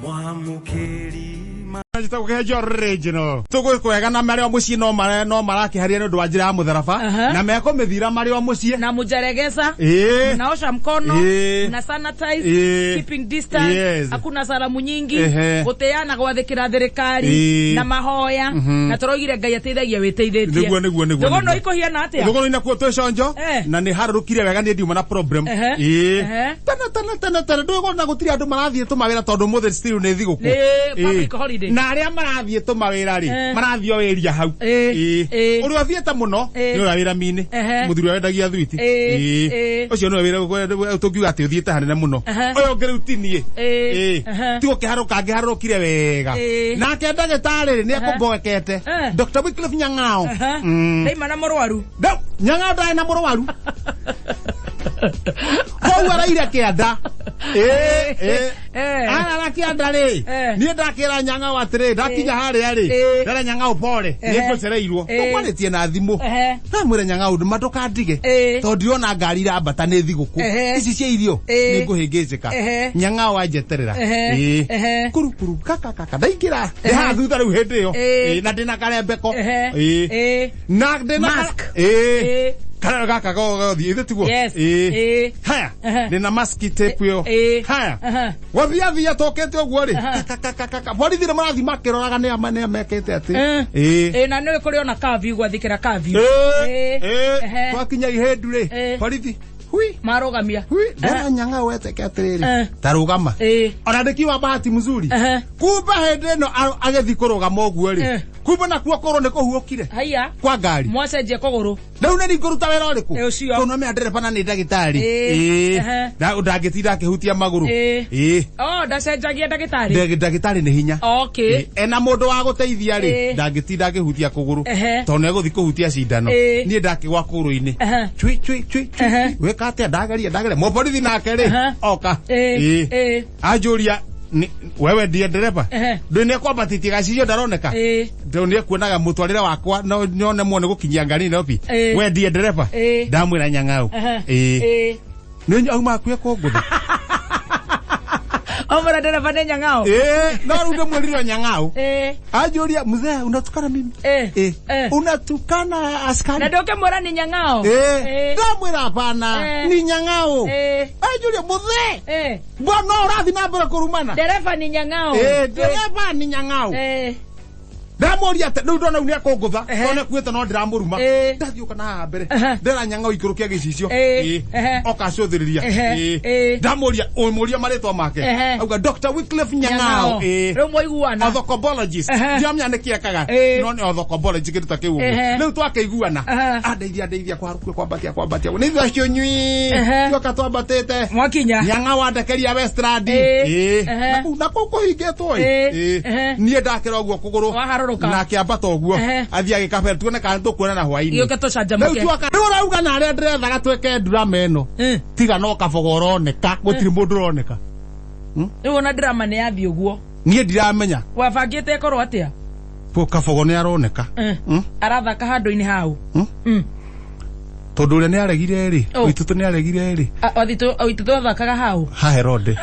Mwamũkĩri Njĩtagwo Kĩhenjo original. Tũgwĩkwega na marĩ o mũciĩ no mara no marakĩharia nĩ ũndũ wa njĩra ya mũtharaba na mekũmĩthira marĩ o mũciĩ. Na mujaregeza. Mnaosha mkono. Mna sanitize. Keeping distance. Hakuna salamu nyingi. Gũtĩana gwathĩkĩra thirikari na mahoya na tũroigire Ngai ateithagia wĩteithĩtie. Nĩguo, nĩguo, nĩguo, Thũgũnũ nĩguo. ikũhiana atĩa? Thũgũnũ-inĩ kuo twĩ conjo na nĩ harũrũkire wega niĩ ndiuma na problem. Tene tene tene tene ndũgũkora gũtirĩ andũ marathiĩ tũmawĩra tondũ ũmũthĩ still nĩ thigũkũ. Nĩ public holiday. Na arĩa marathiĩ tũmawĩra rĩ, marathiĩ o area hau. Ũrĩa ũthiĩte mũno nĩ ũrĩa wĩra mini. Mũthuri ũrĩa wendagia thwiti. Ũcio nĩwe wĩra tũngiuga atĩ ũthiĩte hanene mũno. Ũyũ ũngĩ rĩu ti niĩ. Ti gũkĩharũrũka angĩharũrũkire wega. Nake ndagĩtarĩ rĩ, nĩ ekũmboekete. Dr. Wycliffe Nyang'ao. Ndaima na mũrwaru. No, Nyang'ao ndarĩ na mũrwaru. Koguo araire kĩanda. Arara kĩanda rĩ, niĩ ndakĩra Nyang'ao atĩrĩ, ndakinya harĩa rĩ, ndera Nyang'ao pole, nĩ ngũcereirwo. Tũkwarĩtie na thimũ. Ndamwĩra Nyang'ao ndũma ndũkandige. Tondũ ndirona ngari irambata nĩ thigũkũ. Ici cia irio nĩ ngũhĩngĩcĩka. Nyang'ao anjeterera. Kuru kuru kaka kaka ndaingĩra. Ndĩ haha thutha rĩu hĩndĩ ĩyo. Na ndĩna karembeko. Na ndĩna Mask. Karĩa gaka gothiĩ ithe tiguo. Yes. Haya, ndĩna mask tape ĩyo. Haya, gwathia thia tũkĩte ũguo rĩ, kaka borithi nĩ marathiĩ makĩroraga nĩ ama nĩ mekĩte atĩ. Na nĩ kũrĩ ona curfew gwathĩkĩra curfew. Twakinya ihĩndu rĩ, borithi hui Marũgamia. hui, ndera Nyang'ao weteke atĩrĩrĩ, ta rũgama. Ona ndĩkiuga bahati mzuri. Kumbe hĩndĩ ĩno agĩthiĩ kũrũgama ũguo rĩ, kumbe nakuo kũgũrũ nĩ kũhuũkire. Haiya. Kwa ngari. Mwacenjia kũgũrũ. Rĩu nĩ ngũruta wĩra ũrĩkũ? Ũcio. Tondũ nĩamenya ndereba na nĩ ndagĩtarĩ. Ndangĩtinda akĩhutia magũrũ. Oh, ndacenjagia ndagĩtarĩ. Ndagĩtarĩ nĩ hinya. Ena mũndũ wa gũteithia rĩ, ndangĩtinda akĩhutia kũgũrũ. Tondũ nĩegũthiĩ kũhutia cindano. Niĩ ndakĩgwa kũgũrũ-inĩ. Cui, cui, cui, cui. Wĩka atĩa? Ndageria, ndageria. Mũborithi nake rĩ, oka. Anjũria, wewe ndiye ndereba? Ndũ nĩ ekwambatĩtie gacicio ndaroneka? Ndũ nĩ ekuonaga mũtwarĩre wakwa, no nyone muone gũkinyia ngari Nairobi. We ndiye ndereba? Ndamwĩra Nyang'au. Nĩ auma hakuhĩ kũngũtha. Omwĩra ndereba nĩ Nyang'au? No rĩu ndĩmwĩrire Nyang'au. Anjũria, mzee, unatukana mimi? Unatukana askari? Na ndũkĩmwĩra nĩ Nyang'au? Ndamwĩra hapana, ni Nyang'au. Anjũria, mzee, mbona ũrathiĩ na mbere kũrumana? Ndereba ni Nyang'au. Ndereba ni Nyang'au. Ndamũria atĩ rĩu ndona rĩu nĩ ekũngũtha, tondũ nĩ akuĩte no ndĩramũruma. Ndathiũka na haha mbere. Ndera Nyang'au ikũrũkia gĩcicio. Oka acũthĩrĩria. Ndamũria, ũmũria marĩtwa make. Auga Dr. Wycliffe Nyang'au. Rĩu mwaiguana. Orthocobologist. Ndiramenya nĩkĩ ekaga. No nĩ orthocobologist kĩndũ ta kĩu ũguo. Rĩu twakĩiguana. Andeithia, andeithia kũharũkia, kwambatia, kwambatia. Nĩ ithuĩ acio nyui. Tuoka twambatĩte. Mwakinya. Nyang'au andekeria Westland. Na kũu kũhingĩtwo ĩ. Niĩ ndakĩra ũguo kũgũrũ. Waharũrũka. Na akĩambata ũguo. Athiĩ agĩkabera tuone kana tũkuonana hwaĩ-inĩ. Gĩũke tũcanjamũke. Rĩu tuoka, rĩu ũrauga na arĩa ndĩrethaga twĩke drama ĩno. Tiga no kabogo ũroneka, gũtirĩ mũndũ ũroneka. Rĩu ona drama nĩ yathiĩ ũguo. Niĩ ndiramenya. Wabangĩte ĩkorwo atĩa? Kabogo nĩ aroneka. Arathaka handũ-inĩ hau. Tondũ ũrĩa nĩ aregire rĩ, Waitũtũ nĩ aregire rĩ. Waitũtũ athakaga hau. Ha Herode.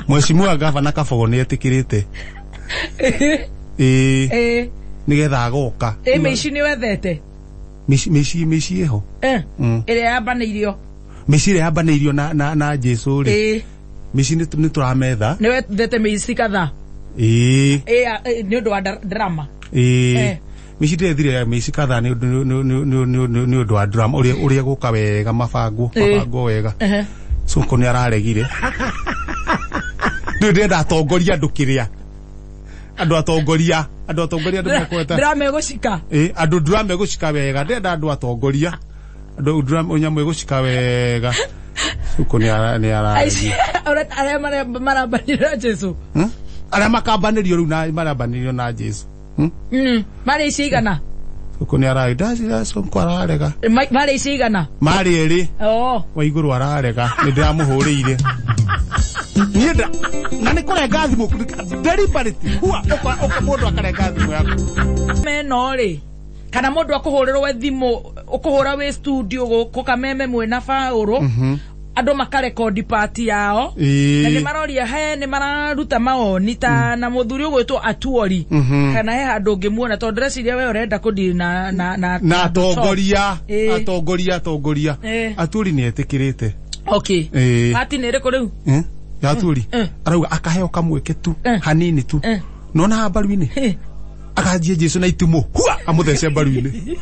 Mheshimiwa Gavana Kabogo nĩ etĩkĩrĩte. Nĩgetha agoka. Mĩici nĩ wethete? Mĩici ĩho. Ĩrĩa yambanĩirio. Mĩici ĩrĩa yambanĩirio na Jesũ rĩ. Mĩici nĩ tũrametha. Nĩ wethete mĩici kadhaa. Nĩ ũndũ wa drama. Mĩici ndĩrethire mĩici kadhaa nĩ ũndũ wa drama ũrĩa gũka wega mabango, mabango wega. Sonko nĩ araregire. Ndĩ ndĩrenda atongoria andũ kĩrĩa. Andũ atongoria, andũ atongoria andũ mekweta. Drama ĩgũcika. Andũ drama ĩgũcika wega. Ndĩrenda andũ atongoria. Andũ drama nyamũ ĩgũcika wega. Sonko nĩ araregire. Aici, arĩa marambanĩrio na Jesũ. Arĩa makambanĩrio rĩu na marambanĩrio na Jesũ. Marĩ ici igana? Sonko nĩ ararega. Ndacira Sonko ararega. Marĩ ici igana? Marĩ erĩ. Wa igũrũ ararega. Nĩ ndĩramũhũrĩire. Niĩ nda, na nĩ kũrenga thimũ, deliberately. Hua, ũka mũndũ akarenga thimũ yaku. Meno rĩ, kana mũndũ akũhũrĩrwo thimũ, ũkũhũra wĩ studio gũkũ Kameme mwĩna Baũrũ. Andũ makarekondi pati yao na nĩ maroria he nĩ mararuta maoni ta na mũthuri ũgwĩtwo Atuori kana he handũ ũngĩmuona tondũ ndĩreciria we ũrenda kũndiri na na na na atongoria atongoria atongoria Atuori nĩ etĩkĩrĩte. Okay. Pati nĩ ĩrĩkũ rĩu? Ya Atuori arauga akaheo kamweke tu hanini tu nona mbaru-inĩ akanjie Jesu na itumo hua amuthece mbaru-inĩ.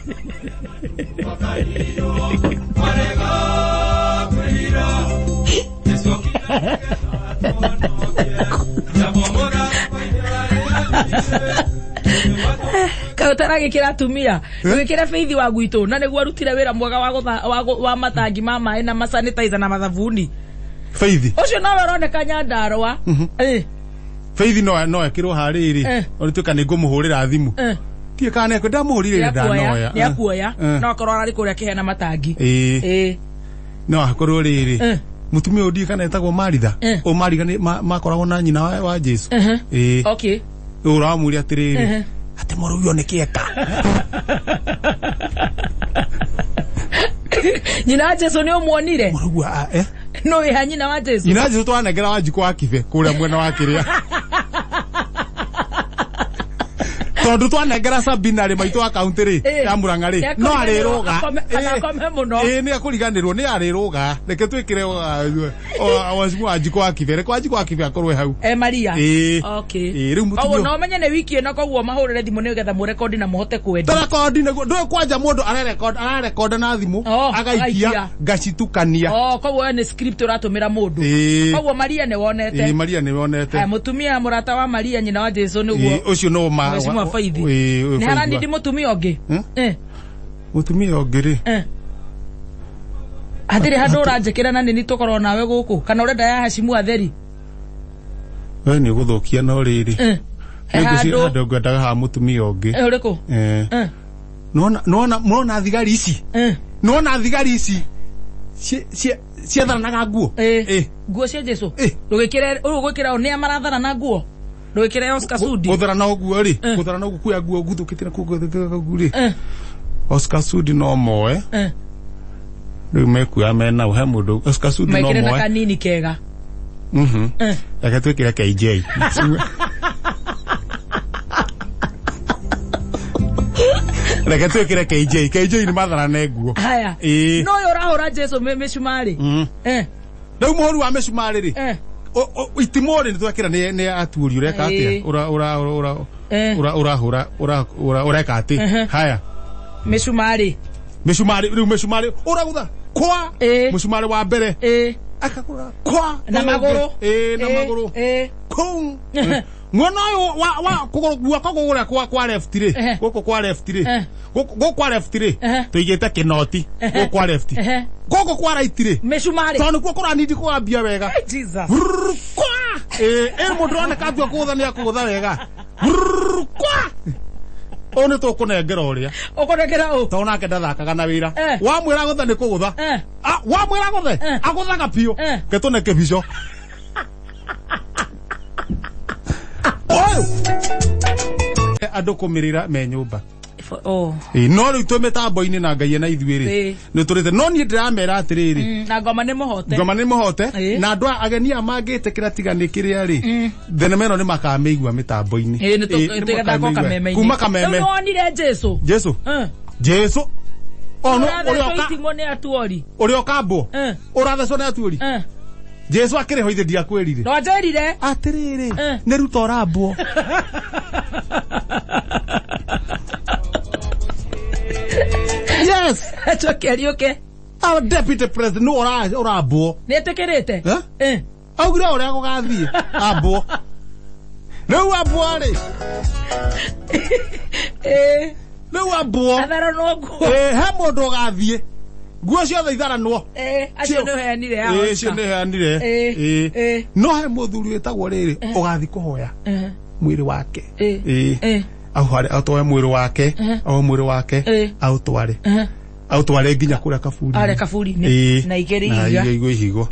Kaũtaragĩkĩra atumia ndũgĩkĩre Faith wa gwitũ na nĩguo arutire wĩra mwega wa matangi ma maĩ na masanitizer na mathabuni. Faith ũcio nowe ũroneka Nyandarũa. Faith no ekĩrwo harĩrĩ ũrĩtuĩka nĩ ngũmũhũrĩra thimũ tie kana nĩ ndamũhũrire ndanoya nĩ akuoya no akorwo ararĩ kũrĩa akĩheana matangi. Ĩĩ no akorwo rĩrĩ mutumia ũyũ ndiĩ kana etagwo Maritha o Maritha nĩ makoragwo na nyina wa Jesu. Ĩĩ okay ũramwĩra atĩrĩrĩ atĩ mũrũi ũyũ nĩkĩ eka. Nyina wa Jesu nĩ ũmuonire? Mũrũi no wĩha nyina wa Jesu? Nyina wa Jesu twanengera Wanjikũ wa Kibe kũrĩa mwena wa kĩrĩa tondu twanengera Sabina rĩ maitũ wa kaunti rĩ ya Murang'a rĩ no arĩrũga ĩĩ nĩ akũriganĩrwo nĩ arĩrũga reke twĩkĩre Wanjikũ wa Kibe reke Wanjikũ wa Kibe akorwe hau Maria. Ĩĩ okay rĩu mũtumia koguo no menye nĩ wiki ĩno koguo mahũrĩre thimũ nĩgetha mũrekondi na mũhote kwendia tũrekondi nĩguo ndũĩ kwanja mũndũ ararekonda na thimũ agaikia ngacitukania. Koguo we nĩ script ũratũmĩra mũndũ koguo Maria nĩ wonete. Ĩĩ Maria nĩ wonete. Mũtumia mũrata wa Maria nyina wa Jesu nĩguo ũcio no ma Faith. Nĩ haranindi mũtumia ũngĩ? Mũtumia ũngĩ rĩ hatirĩ handũ ũranjĩkĩra na nĩni tũkorwo nawe gũkũ kana ũrenda ya Hashimu Atheri? We nĩ ũgũthũkia no rĩrĩ handũ ngwendaga ha mũtumia ũngĩ. Ũrĩkũ? Nona thigari ici nona thigari ici ciatharanaga nguo. Nguo cia Jesu ndũgĩkĩre ũyũ ũgwĩkĩra nĩ maratharana nguo ndũgĩkĩre Oscar Sudi gũtharana ũguo rĩ gũtharana ũguo kuoya nguo nguthũkĩte na kuo rĩ Oscar Sudi no moe rĩu mekuoya menau he mũndũ Oscar Sudi no moe mekĩre na kanini kega. Reke twĩkĩre KJ. Reke twĩkĩre KJ. KJ nĩ matharane nguo. Haya no ũyũ ũrahũra Jesu mĩcumarĩ. Rĩu mũhũri wa mĩcumarĩ rĩ itimũ rĩ nĩ twekĩra nĩ Atuori ũreka atĩa ũrahũra ũreka atĩ haya mĩcumarĩ mĩcumarĩ rĩu mĩcumarĩ ũragũtha kwa mũcumarĩ wa mbere akagũra kwa na magũrũ na magũrũ kũu mwena ũyũ wa kũgũrũ guoko kũgũrũ kwa left rĩ gũkũ kwa left rĩ gũkũ kwa left rĩ tũigĩte kĩnoti gũkũ kwa left gũkũ kwa right rĩ mĩcumarĩ tondũ nĩkuo kũranindi kũgambia wega. Jesus kwa ĩ mũndũ ũroneka atua kũgũtha nĩ akũgũtha wega kwa ũyũ nĩ tũkũnengera ũrĩa ũkũnengera ũ tondũ nake ndathakaga na wĩra wamwĩra gũtha nĩ kũgũtha wamwĩra gũthe agũthaga biũ ketũne kĩbico ũyũ andũ kũmĩrĩra me nyũmba. No rĩu twĩ mĩtambo-inĩ na Ngai na ithuĩ rĩ nĩ tũrĩte no niĩ ndĩramera atĩrĩrĩ na ngoma nĩ mũhote ngoma nĩ mũhote na andũ ageni aya mangĩtĩkĩra tiga nĩ kĩrĩa rĩ thenema ĩno nĩ makamĩigua mĩtambo-inĩ. Ĩĩ nĩ kuma Kameme. Rĩu nĩwonire Jesu Jesu Jesu ono ũrĩa ũkambwo ũrathecwo nĩ Atuori Jesu akĩrĩ ho ithe ndiakwĩrire no anjĩrire atĩrĩrĩ nĩ Ruto ũrambwo. Yes. Acoke ariũke. Our deputy president no ũrambwo. Nĩ etĩkĩrĩte? Augire ũrĩa gũgathiĩ ambwo. Rĩu ambwo rĩ. Rĩu ambwo. Atharanwo nguo. He mũndũ ũgathiĩ. Nguo ciothe itharanwo. Acio nĩ ũheanire ya Oscar. Acio nĩ ũheanire. No he mũthuri wĩtagwo rĩrĩ ũgathiĩ kũhoya mwĩrĩ wake. Atware mwĩrĩ wake, o mwĩrĩ wake aũtware. Aũtware nginya kũrĩa kaburi. Arĩa kaburi-inĩ. Na igĩrĩ ihiga. Na igĩrĩ ihigo.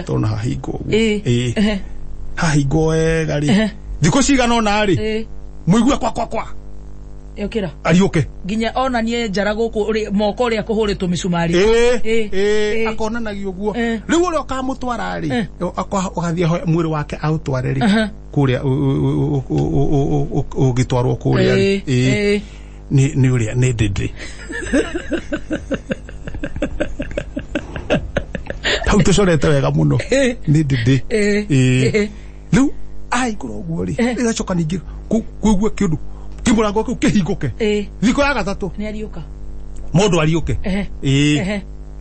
Tondũ hahingwo ũguo. Hahingwo wega rĩ. Thikũ cigana ũna rĩ. Mũigue kwa kwa kwa. Yokira. Ariũke. Nginya onanie njara gũkũ moko ũrĩa kũhũrĩtwo mĩcumarĩ. Akonanagia ũguo. Rĩu ũrĩa ũkamũtwara rĩ, ũgathiĩ mwĩrĩ wake aũtware rĩ, kũrĩa ũgĩtwarwo kũrĩa rĩ. Nĩ ũrĩa nĩ ndĩndĩ. Hau tũcorete wega mũno. Nĩ ndĩndĩ. Rĩu aigũra ũguo rĩ, ĩgacoka ningĩ kũigua kĩũndũ kĩmũrango kĩu kĩhingũke. Thikũ ya gatatũ. Nĩ ariũka. Mũndũ ariũke.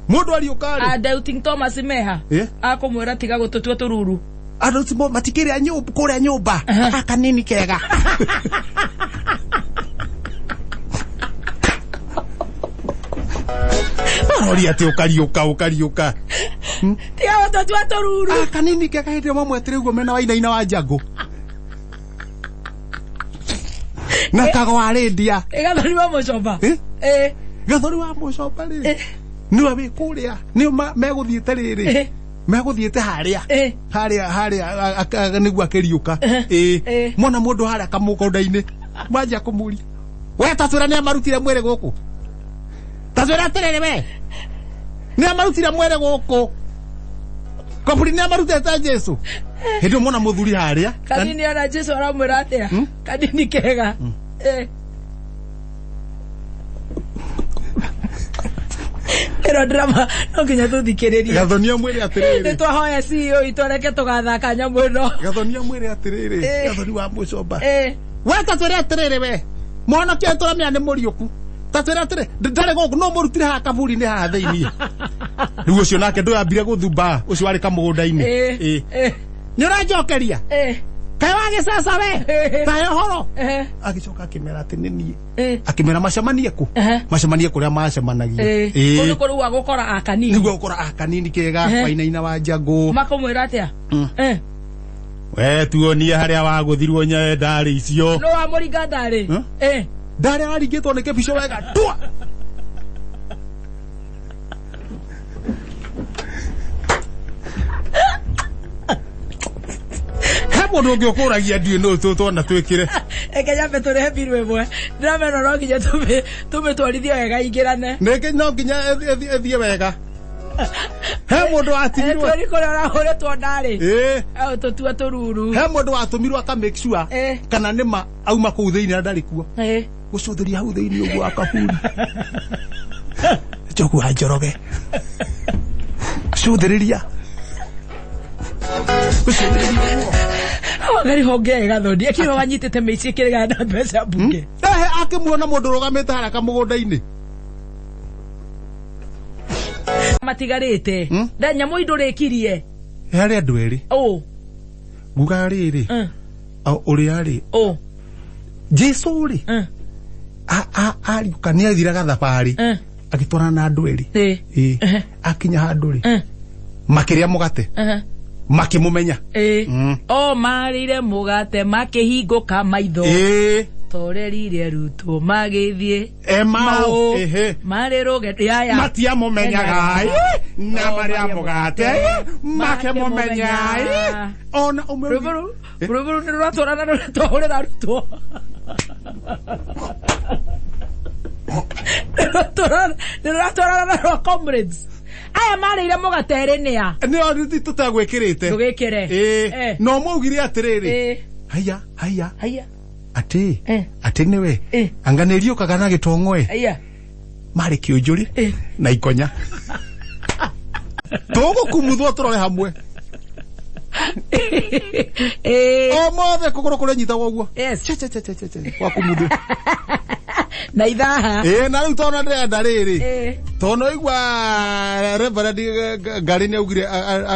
Mũndũ ariũka rĩ. Doubting Thomas meha. Akũmwĩra tiga gũtũtua tũruru. Andũ matikĩrĩa nyũmba kũrĩa nyũmba. Kanini kega. Arori atĩ ũkariũka ũkariũka. Tiga gũtũtua tũruru. Kanini kega hĩndĩ ĩrĩa mamwetire ũguo mena wainaina wa njangũ. Na kago arendia. Gathoni wa Mũcomba. Gathoni wa Mũcomba rĩ. Nĩwe wĩ kũrĩa. Nĩo megũthiĩte rĩrĩ. Megũthiĩte harĩa. Harĩa harĩa nĩguo akĩriũka. Mona mũndũ harĩa kamũgũnda-inĩ. Manjia kũmũria. We tatwĩra nĩa marutire mwĩrĩ gũkũ. Tatwĩra atĩrĩrĩ we. Nĩa marutire mwĩrĩ gũkũ. Kaburi nĩa marutĩte Jesu. Hĩndĩ ĩyo mona mũthuri harĩa. Kanini ona Jesu aramwĩra atĩa? Kanini kega. Ĩno drama no nginya tũthikĩrĩrie. Gathoni amwĩre atĩrĩrĩ. Nĩ twahoya CEO itũ reke tũgathaka nyamũ ĩno. Gathoni amwĩre atĩrĩrĩ. Gathoni wa Mũcomba. We tatwĩre atĩrĩrĩ we. Mwanake tũramenya nĩ mũriũku. Tatwĩre atĩrĩ ndarĩ gũkũ no mũrutire haha kaburi-inĩ haha thĩinĩ. Rĩu ũcio nake ndũyambire gũthumba ũcio warĩ kamũgũnda-inĩ. Nĩ ũranjokeria? Kaĩ wagĩcaca we? Tahe ũhoro? Agĩcoka akĩmera atĩ nĩ niĩ. Akĩmera macemanie kũ? Macemanie kũrĩa macemanagia. Kũndũ kũrĩa agũkora akanini. Nĩguo gũkora akanini kega wainaina wa njangũ. Makũmwĩra atĩa? We tuonie harĩa wagũthirwo nyae ndarĩ icio. No wamũringa ndarĩ. Ndarĩ aringĩtwo nĩ kĩbico wega. Tua! He mũndũ ũngĩ ũkũragia ndiũĩ nũ tũtwana twĩkĩre. Reke nyambe tũrĩhe biru ĩmwe. Ndĩramena no nginya tũmĩtwarithie wega ingĩrane. Nĩkĩ no nginya ĩthiĩ wega. He mũndũ watigirwo. Twĩri kũrĩa ũrahũrĩtwo ndarĩ. Tũtua tũruru. He mũndũ watũmirwo aka make sure kana nĩma auma kũu thĩinĩ na ndarĩ kuo. Gũcũthĩria hau thĩinĩ ũguo akaburi. Njogu wa Njoroge. Cũthĩrĩria. Gũcũthĩrĩria ũguo. Wangari honge Gathoni akĩrwo wanyitĩte mĩici ĩkĩregana na mbeca mbunge. Akĩmuona mũndũ ũrũgamĩte harĩa kamũgũnda-inĩ. Matigarĩte. Nda nyamũ indũrĩkirie. Harĩ andũ erĩ. Nguga rĩrĩ. Ũrĩa rĩ. Jesu rĩ. Ariũka nĩ athiraga thabarĩ. Agĩtwarana na andũ erĩ. Akinya handũ rĩ. Makĩrĩa mũgate. Makĩmũmenya. O marĩire mũgate makĩhingũka maitho. Torerire arutwo magĩthiĩ Emau. Marĩ rũgendo yaya. Matiamũmenyaga. Na marĩa mũgate makĩmũmenya. Ona ũmwe Rũrũ nĩ rũratwarana na rũrĩa twahũrĩra arutwo. Nĩ rũratwarana na rwa comrades. Aya marĩire mũgate erĩ nĩ a? Nĩ tũtagwĩkĩrĩte. Ndũgĩkĩre. No maugire atĩrĩrĩ. Haiya, haiya. Haiya. Atĩ, atĩ nĩwe. Anga nĩ riũkaga na gĩtong'oe. Haiya. Marĩ kĩũnjũrĩ na ikonya. Tũgũkumuthwo tũrore hamwe. O mothe kũgũrũ kũrĩa nyitagwo ũguo. Che che che che che gwakumuthwo. Na ithaha. Na rĩu tondũ ndĩrenda rĩrĩ. Tondũ aigua Reverend Ngari nĩ augire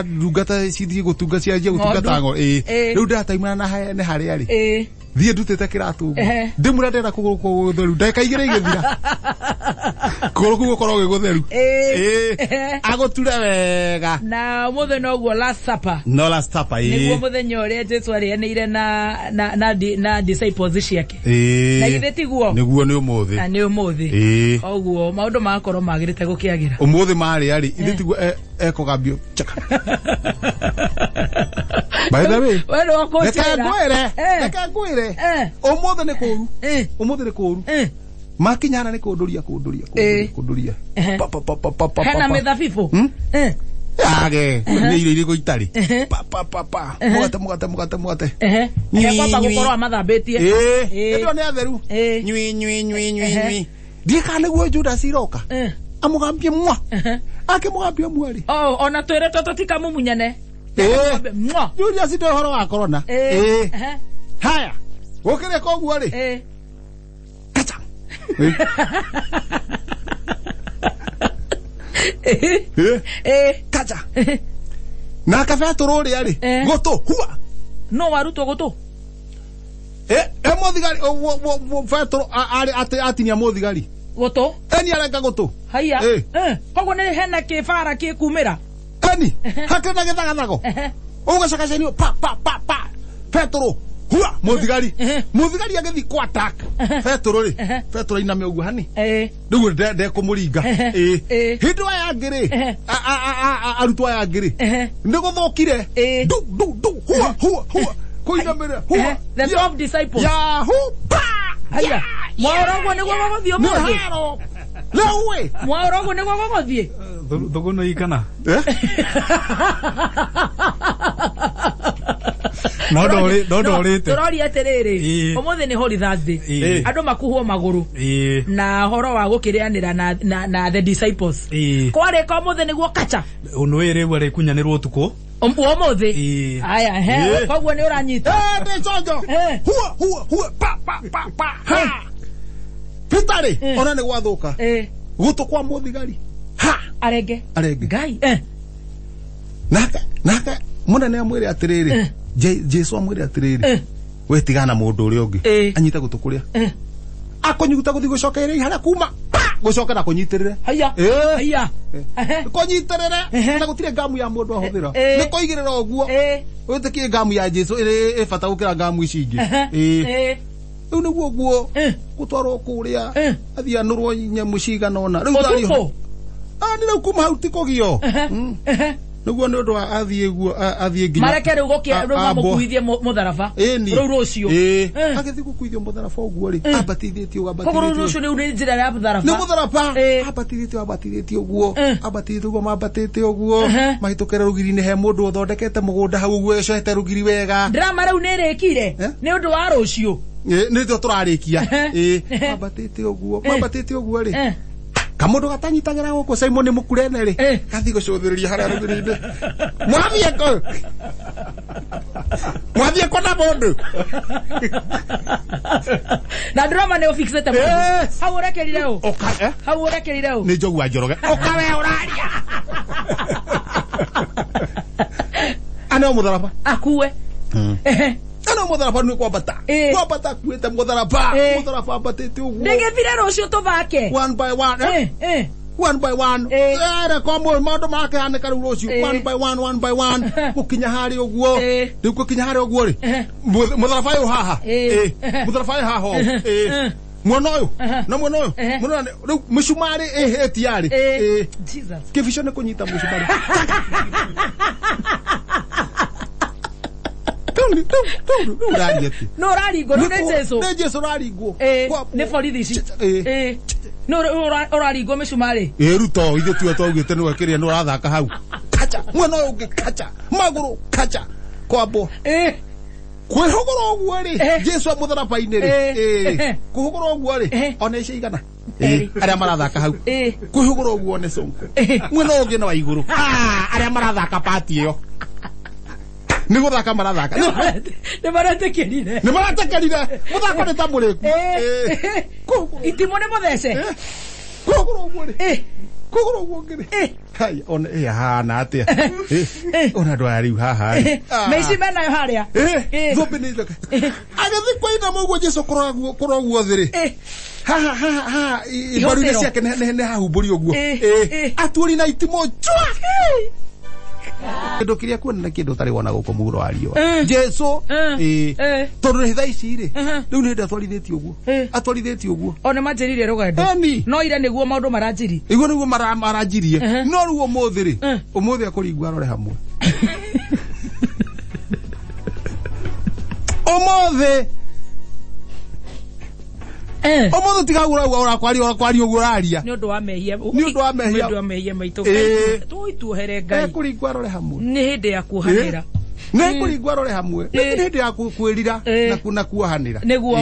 ndungata cithiĩ gũtunga cianjie gũtungata ngo. Rĩu ndĩrataimana na nĩ harĩa rĩ. Thiĩ ndutĩte kĩratũ ũguo. Ndĩmwĩra ndĩrenda kũgũrũ kũgũtheru ndagĩka igĩrĩ igĩthira. Kũgũrũ kũu gũkorwo gwĩ gũtheru. Agũture wega. Na ũmũthĩ noguo last supper. No last supper. Nĩguo mũthenya ũrĩa Jesu arĩanĩire na disciples ciake. Na githĩ tiguo? Nĩguo nĩ ũmũthĩ. Na nĩ ũmũthĩ. Oguo maũndũ magakorwo magĩrĩte gũkĩagĩra. Ũmũthĩ marĩa rĩ, ithe tiguo ekũgambio chaka. By the way, we no kũnjĩra. Reke ngwĩre. Ũmũthĩ nĩ kũũru. Ũmũthĩ nĩ kũũru. Makinyana nĩ kũndũria. Pa pa pa pa pa. Hena mĩthabibũ. Yage, nĩ irio irĩkũ itarĩ. Pa pa pa pa. Mũgate. Kwamba gũkorwo amathambĩtie. Ĩndĩ nĩ atheru. Nyui nyui nyui nyui. Ndiĩ kana nĩguo Judas iroka. Amũgambie mwa. Akĩmũgambia mwa rĩ. Oh, ona twĩrĩtwo tũtikamumunyane. Mwa. Judas ndio ũhoro wa corona. Haya. Gũkĩrĩ koguo rĩ. Kacha. Kacha. Na kabetũrũ ũrĩa rĩ. Gũtũ hua. No warutwo gũtũ. Mũthigari Betũrũ arĩ atinia mũthigari. Gũtũ. Eni arenga gũtũ. Haiya. Koguo nĩ hena kĩbara gĩkumĩra. Eni hakĩrĩ na gĩthagathago. Ũgacakacanio pa pa pa pa. Betũrũ hua mũthigari. Mũthigari agĩthiĩ kwa attack. Betũrũ rĩ. Betũrũ ainame ũguo hani. Rĩu ndekũmũringa. Hĩndĩ aya angĩ rĩ. Arutwo aya angĩ rĩ. Nĩ gũthũkire. Du du du hua hua hua. Kũinamĩrĩra hua. The 12 disciples. Yahoo pa. Haiya. Mwaũra ũguo nĩguo gũgũthiĩ ũmũthĩ. Rĩu ĩ. Mwaũra ũguo nĩguo gũgũthiĩ. Thũgũnũ ikana. No ndorĩte. Tũroria atĩrĩrĩ, ũmũthĩ nĩ Holy Thursday. Andũ makuhwo magũrũ. Na ũhoro wa gũkĩrĩanĩra na the disciples. Kwarĩka ũmũthĩ nĩguo kacha. Ũnũĩ rĩu arĩkunyanĩrwo ũtukũ. Ũmũthĩ. Aya, koguo nĩ ũranyita. Ndĩ conjo. Hua hua hua pa pa pa pa. Ha. Peter rĩ, ona nĩ gwathũka. Gũtũ kwa mũthigari. Ha. Arenge. Ngai. Nake mũnene amwĩre atĩrĩrĩ. Jesu amwĩre atĩrĩrĩ. We tigana mũndũ ũrĩa ũngĩ. Anyita gũtũ kũrĩa. Akũnyuta gũthiĩ gũcokereria harĩa kuma. Pa! Gũcokera kũnyitĩrĩre. Haiya. Haiya. Kũnyitĩrĩre. Na gũtirĩ ngamu ya mũndũ ahũthĩra. Nĩ kũigĩrĩra ũguo. Wĩtĩkie ngamu ya Jesu ĩrĩ ĩbata gũkĩra ngamu ici ingĩ. Rĩu nĩguo ũguo gũtwarwo kũrĩa athiĩ anũrwo nyamũ cigana ũna. Rĩu ũtukũ. Nĩ rĩu kuma hau ti kũgio. Nĩguo nĩ ũndũ wa athiĩ guo athiĩ nginya mareke rĩu gũkĩa rĩu mamũkuithie mũtharaba. Rĩu rũciũ. Agĩthiĩ gũkuithio mũtharaba ũguo rĩ, ambatithĩtio ambatithĩtio. Koguo rĩu rũciũ rĩu nĩ njĩra ya mũtharaba. Nĩ mũtharaba. Ambatithĩtio ambatithĩtio ũguo. Ambatithĩtio ũguo mambatĩte ũguo. Mahĩtũkĩra rũgiri-inĩ he mũndũ ũthondekete mũgũnda hau ũguo ecete rũgiri wega. Drama rĩu nĩ ĩrĩkire. Nĩ ũndũ wa rũciũ. Nĩ tũ tũrarĩkia. Mambatĩte ũguo. Mambatĩte ũguo rĩ. Kamũndũ gatanyitagĩra gũkũ Simon Mũkurene rĩ, gathiĩ gũcũthĩrĩria harĩa rũgiri-inĩ. Mwathiĩ kũ? Mwathiĩ kũ na mũndũ? Na drama nĩ ũfixĩte mũndũ. Hau ũrekerire ũ? Hau ũrekerire ũ? Nĩ Njogu wa Njoroge. Ũka we ũraria. Aneo mũtharaba. Akue. Ano mũtharaba nĩ kwambata. Kwambata akuĩte mũtharaba. Mũtharaba ambatĩte ũguo. Ndĩgĩthire rũciũ tũthake. One by one. One by one. Ere kwa maũndũ makĩhanĩka rĩu rũciũ. One by one, one by one. Gũkinya harĩa ũguo. Rĩu gũkinya harĩa ũguo rĩ. Mũtharaba ũyũ haha. Mũtharaba ũyũ haha ũũ. Mwena ũyũ. Na mwena ũyũ. Mwena rĩu mĩcumarĩ ĩhĩtie yarĩ. Jesus. Kĩbico nĩ kũnyita mũcumarĩ. No ũraringwo nĩ Jesu. Nĩ Jesu ũraringwo. Nĩ borithi ici. No ũraringwo mĩcumarĩ. Ruto ithuĩ tiwe twaugĩte nĩwe kĩrĩa nĩ ũrathaka hau. Kacha. Mwena ũyũ ũngĩ kacha. Magũrũ kacha. Kwambwo. Kwĩhũgũra ũguo rĩ. Jesu mũtharaba-inĩ rĩ. Kũhũgũra ũguo rĩ. Ona ici igana. Arĩa marathaka hau. Kwĩhũgũra ũguo nĩ Sonko. Mwena ũyũ ũngĩ no wa igũrũ. Arĩa marathaka pati ĩyo. Nĩ gũthaka marathaka. Nĩ maretĩkĩrire. Nĩ maretĩkĩrire. Mũthako nĩ ta mũrĩku. Itimũ nĩ mũthece. Kũhũgũra ũguo rĩ. Kũhũgũra ũguo ũngĩ rĩ. Hai, ona hana atĩa. Ona andũ aya rĩu haha rĩ. Mĩici menayo harĩa. Thũmbĩ nĩ ithaka. Agĩthiĩ kũinama ũguo Jesu kũrora guo thĩ rĩ. Haha haha haha mbaru-inĩ ciake nĩ hahumbũri ũguo. Atuũri na itimũ chwa. Kĩndũ kĩrĩa kuona na kĩndũ ũtarĩ wona gũkũ mũhuro wa riũa. Jesu tondũ nĩ thaa ici rĩ rĩu nĩ hĩndĩ atwarithĩtie ũguo. Atwarithĩtie ũguo. O nĩ manjĩrire rũgendo. No ira nĩguo maũndũ maranjiri. Iguo nĩguo maranjirie. No rĩu ũmũthĩ rĩ ũmũthĩ akũringwo arore hamwe. Ũmũthĩ Ũmũthĩ tiga ũrakwaria ũrakwaria ũguo ũraria. Nĩ ũndũ wa mehia. Nĩ ũndũ wa mehia. Nĩ ũndũ wa mehia maitũ. Tũituohere Ngai. Ekũringwo arore hamwe. Nĩ hĩndĩ ya kuohanĩra. Nĩ kũringwo arore hamwe. Nĩ hĩndĩ ya kwĩrira na kuohanĩra. Nĩguo.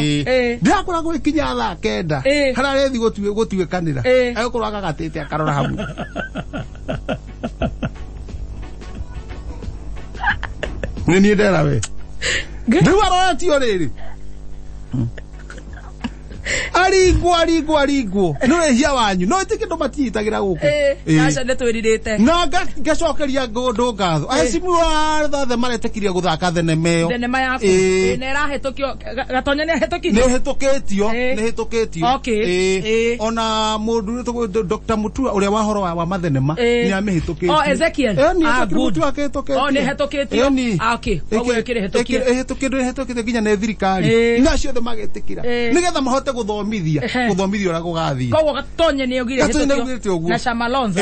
Ndĩrakora gũgĩkinya thaa 9. Harĩa arethi gũtuĩkanĩra. Egũkorwo agagatĩte akarora hamwe. Nĩ niĩ ndera we. Rĩu aroretio rĩrĩ. Aringwo aringwo aringwo nĩ wĩhia wanyu no ĩtĩ kĩndũ matinyitagĩra gũkũ. Aca nĩ twĩrirĩte. Na ngacokeria ngũndũ ngatho. Ahecimu othe maretĩkirie gũthaka thenema ĩyo. Thenema yaku. Na ĩrahĩtũkio Gatonya nĩ ahĩtũkirio. Nĩ ĩhĩtũkĩtio, nĩ ĩhĩtũkĩtio. Ona mũndũ Dr. Mutua ũrĩa wa horo wa mathenema nĩ amĩhĩtũkĩtie. Oh, Ezekiel. Nĩ Ezekiel Mutua akĩhĩtũkĩtie. Oh, nĩ ĩhĩtũkĩtio. Okay. Koguo ĩkĩrĩ hĩtũkie. Ĩhĩtũkĩtio nginya nĩ thirikari. Na acio othe magetĩkĩra. Nĩgetha mahote gũthomithia gũthomithia ũrĩa gũgathiĩ. Koguo Gatonye nĩ augire ĩhĩtũkio. Na Shamalonza.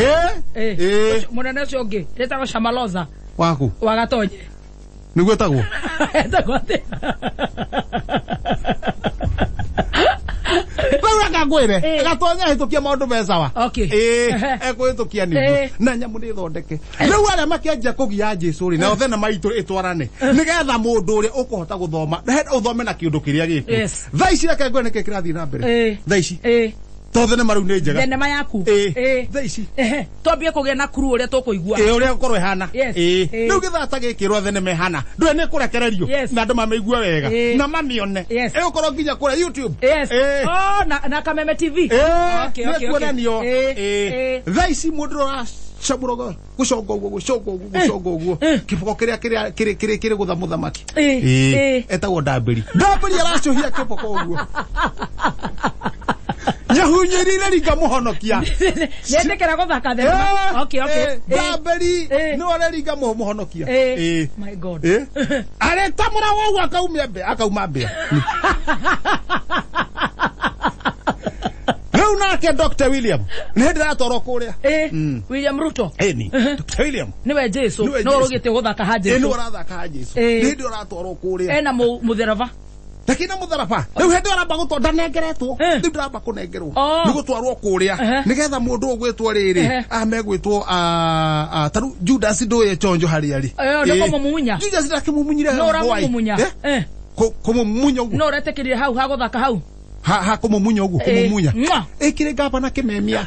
Mũnene ũcio ũngĩ etagwo Shamalonza. Waku. Wa Gatonye. Nĩguo etagwo? Etagwo atĩa? Rĩu reke ngwĩre Gatonye ahĩtũkia maũndũ me sawa. Ekũhĩtũkia nĩguo na nyamũ nĩ thondeke. Rĩu arĩa makĩanjia kũgia Jesu rĩ nao thenema itũ ĩtwarane nĩgetha mũndũ ũrĩa ũkũhota gũthoma ũthome na kĩũndũ kĩrĩa gĩkuo. Thaa ici reke ngwĩre nĩkĩ kĩrathiĩ na mbere. Thaa ici to thenema rĩu nĩ njega. Thenema yaku. Thaa ici twambie kũgĩa na crew ũrĩa tũkũigua. Ũrĩa ũkorwo ĩhana. Rĩu gĩthaa ta gĩkĩ rwa thenema ĩhana ndũĩ nĩ kũrekererio na andũ mamĩigue wega na mamĩone. Ĩgũkorwo nginya kũrĩa YouTube. Oh, na Kameme TV. Nĩ kuonanio. Thaa ici mũndũ ũracamũra gũconga ũguo gũconga ũguo gũconga ũguo kĩboko kĩrĩa kĩrĩ kĩrĩ gũtha mũthamaki. Etagwo Ndambĩri. Ndambĩri aracũhia kĩboko ũguo. Nyahunyĩrire ringa mũhonokia. Nĩetĩkĩra gũthaka thenema. Okay, okay. Ndambĩri nĩwe ũreringa mũhonokia. My God. Aretamũra ũguo akaumia mbĩa, akauma mbĩa. Rĩu nake Dr. William nĩ hĩndĩ aratwarwo kũrĩa. William Ruto. Ĩni. Dr. William. Nĩwe Jesu. No ũrũgĩte gũthaka ha Jesu. Nĩwe ũrathaka ha Jesu. Nĩ hĩndĩ ũratwarwo kũrĩa. Ena mũtheraba. Lakini mũtharaba rĩu hĩndĩ aramba gũtwa ndanengeretwo rĩu ndaramba kũnengerwo nĩ gũtwarwo kũrĩa nĩgetha mũndũ ũgwĩtwo rĩrĩ amegwĩtwo ta rĩu Judas ndũĩ chonjo harĩa arĩ. Nĩ kũmũmumunya. Judas ndakĩmumunyire No ũramũmumunya. Kũmũmumunya ũguo. No ũretĩkĩrire hau ha gũthaka hau. Ha kũmũmumunya ũguo kũmũmumunya. Ĩkĩrĩ ngaba na kĩmemia.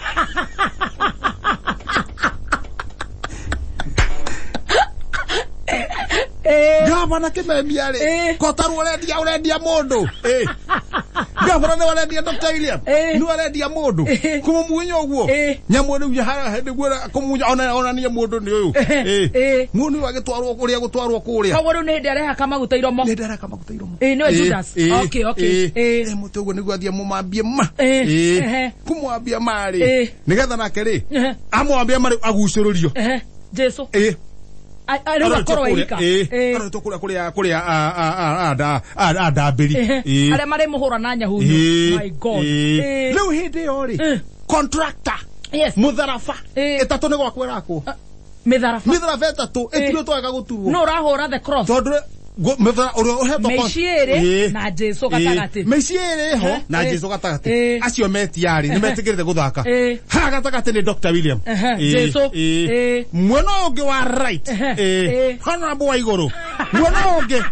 Gavana kĩmemia rĩ kotarwo ũrendia mũndũ. Gavana nĩwe ũrendia Dr. William nĩwe ũrendia mũndũ kũmũmunya ũguo nyamũ rĩu haha nĩguo kũmumunya onanie mũndũ nĩ ũyũ. Mũndũ ũyũ agĩtwarwo kũrĩa gũtwarwo kũrĩa. Koguo rĩu nĩ hĩndĩ arehaka maguta iromo. Nĩ hĩndĩ arehaka maguta iromo. Nĩwe Judas. Okay, okay. Mũtĩ ũguo nĩguo athiĩ mũmambie ma. Kũmwambia ma rĩ nĩgetha nake rĩ amwambia ma rĩu agucũrũrio. Jesu. Rĩu akorwo ika. Aroretwo kũrĩa kũrĩa Andambĩri. Arĩa marĩ mũhũra na nyahunyu. My God. Rĩu hĩndĩ ĩyo rĩ contractor mũtharaba ĩtatũ nĩ gwakwo ĩrakwo. Mĩtharaba. Mĩtharaba ĩtatũ ĩtuĩtwo wega gũturwo. No ũrahũra the cross. Tondũ ũrĩa ũhetwo mĩciĩ ĩrĩ na Jesu gatagatĩ. Mĩciĩ ĩrĩ ho na Jesu gatagatĩ. Acio metiarĩ nĩ metĩkĩrĩte gũthaka. Haha gatagatĩ nĩ Dr. William. Jesu. Mwena ũyũ ũngĩ wa right. Honorable wa igũrũ. Mwena ũyũ ũngĩ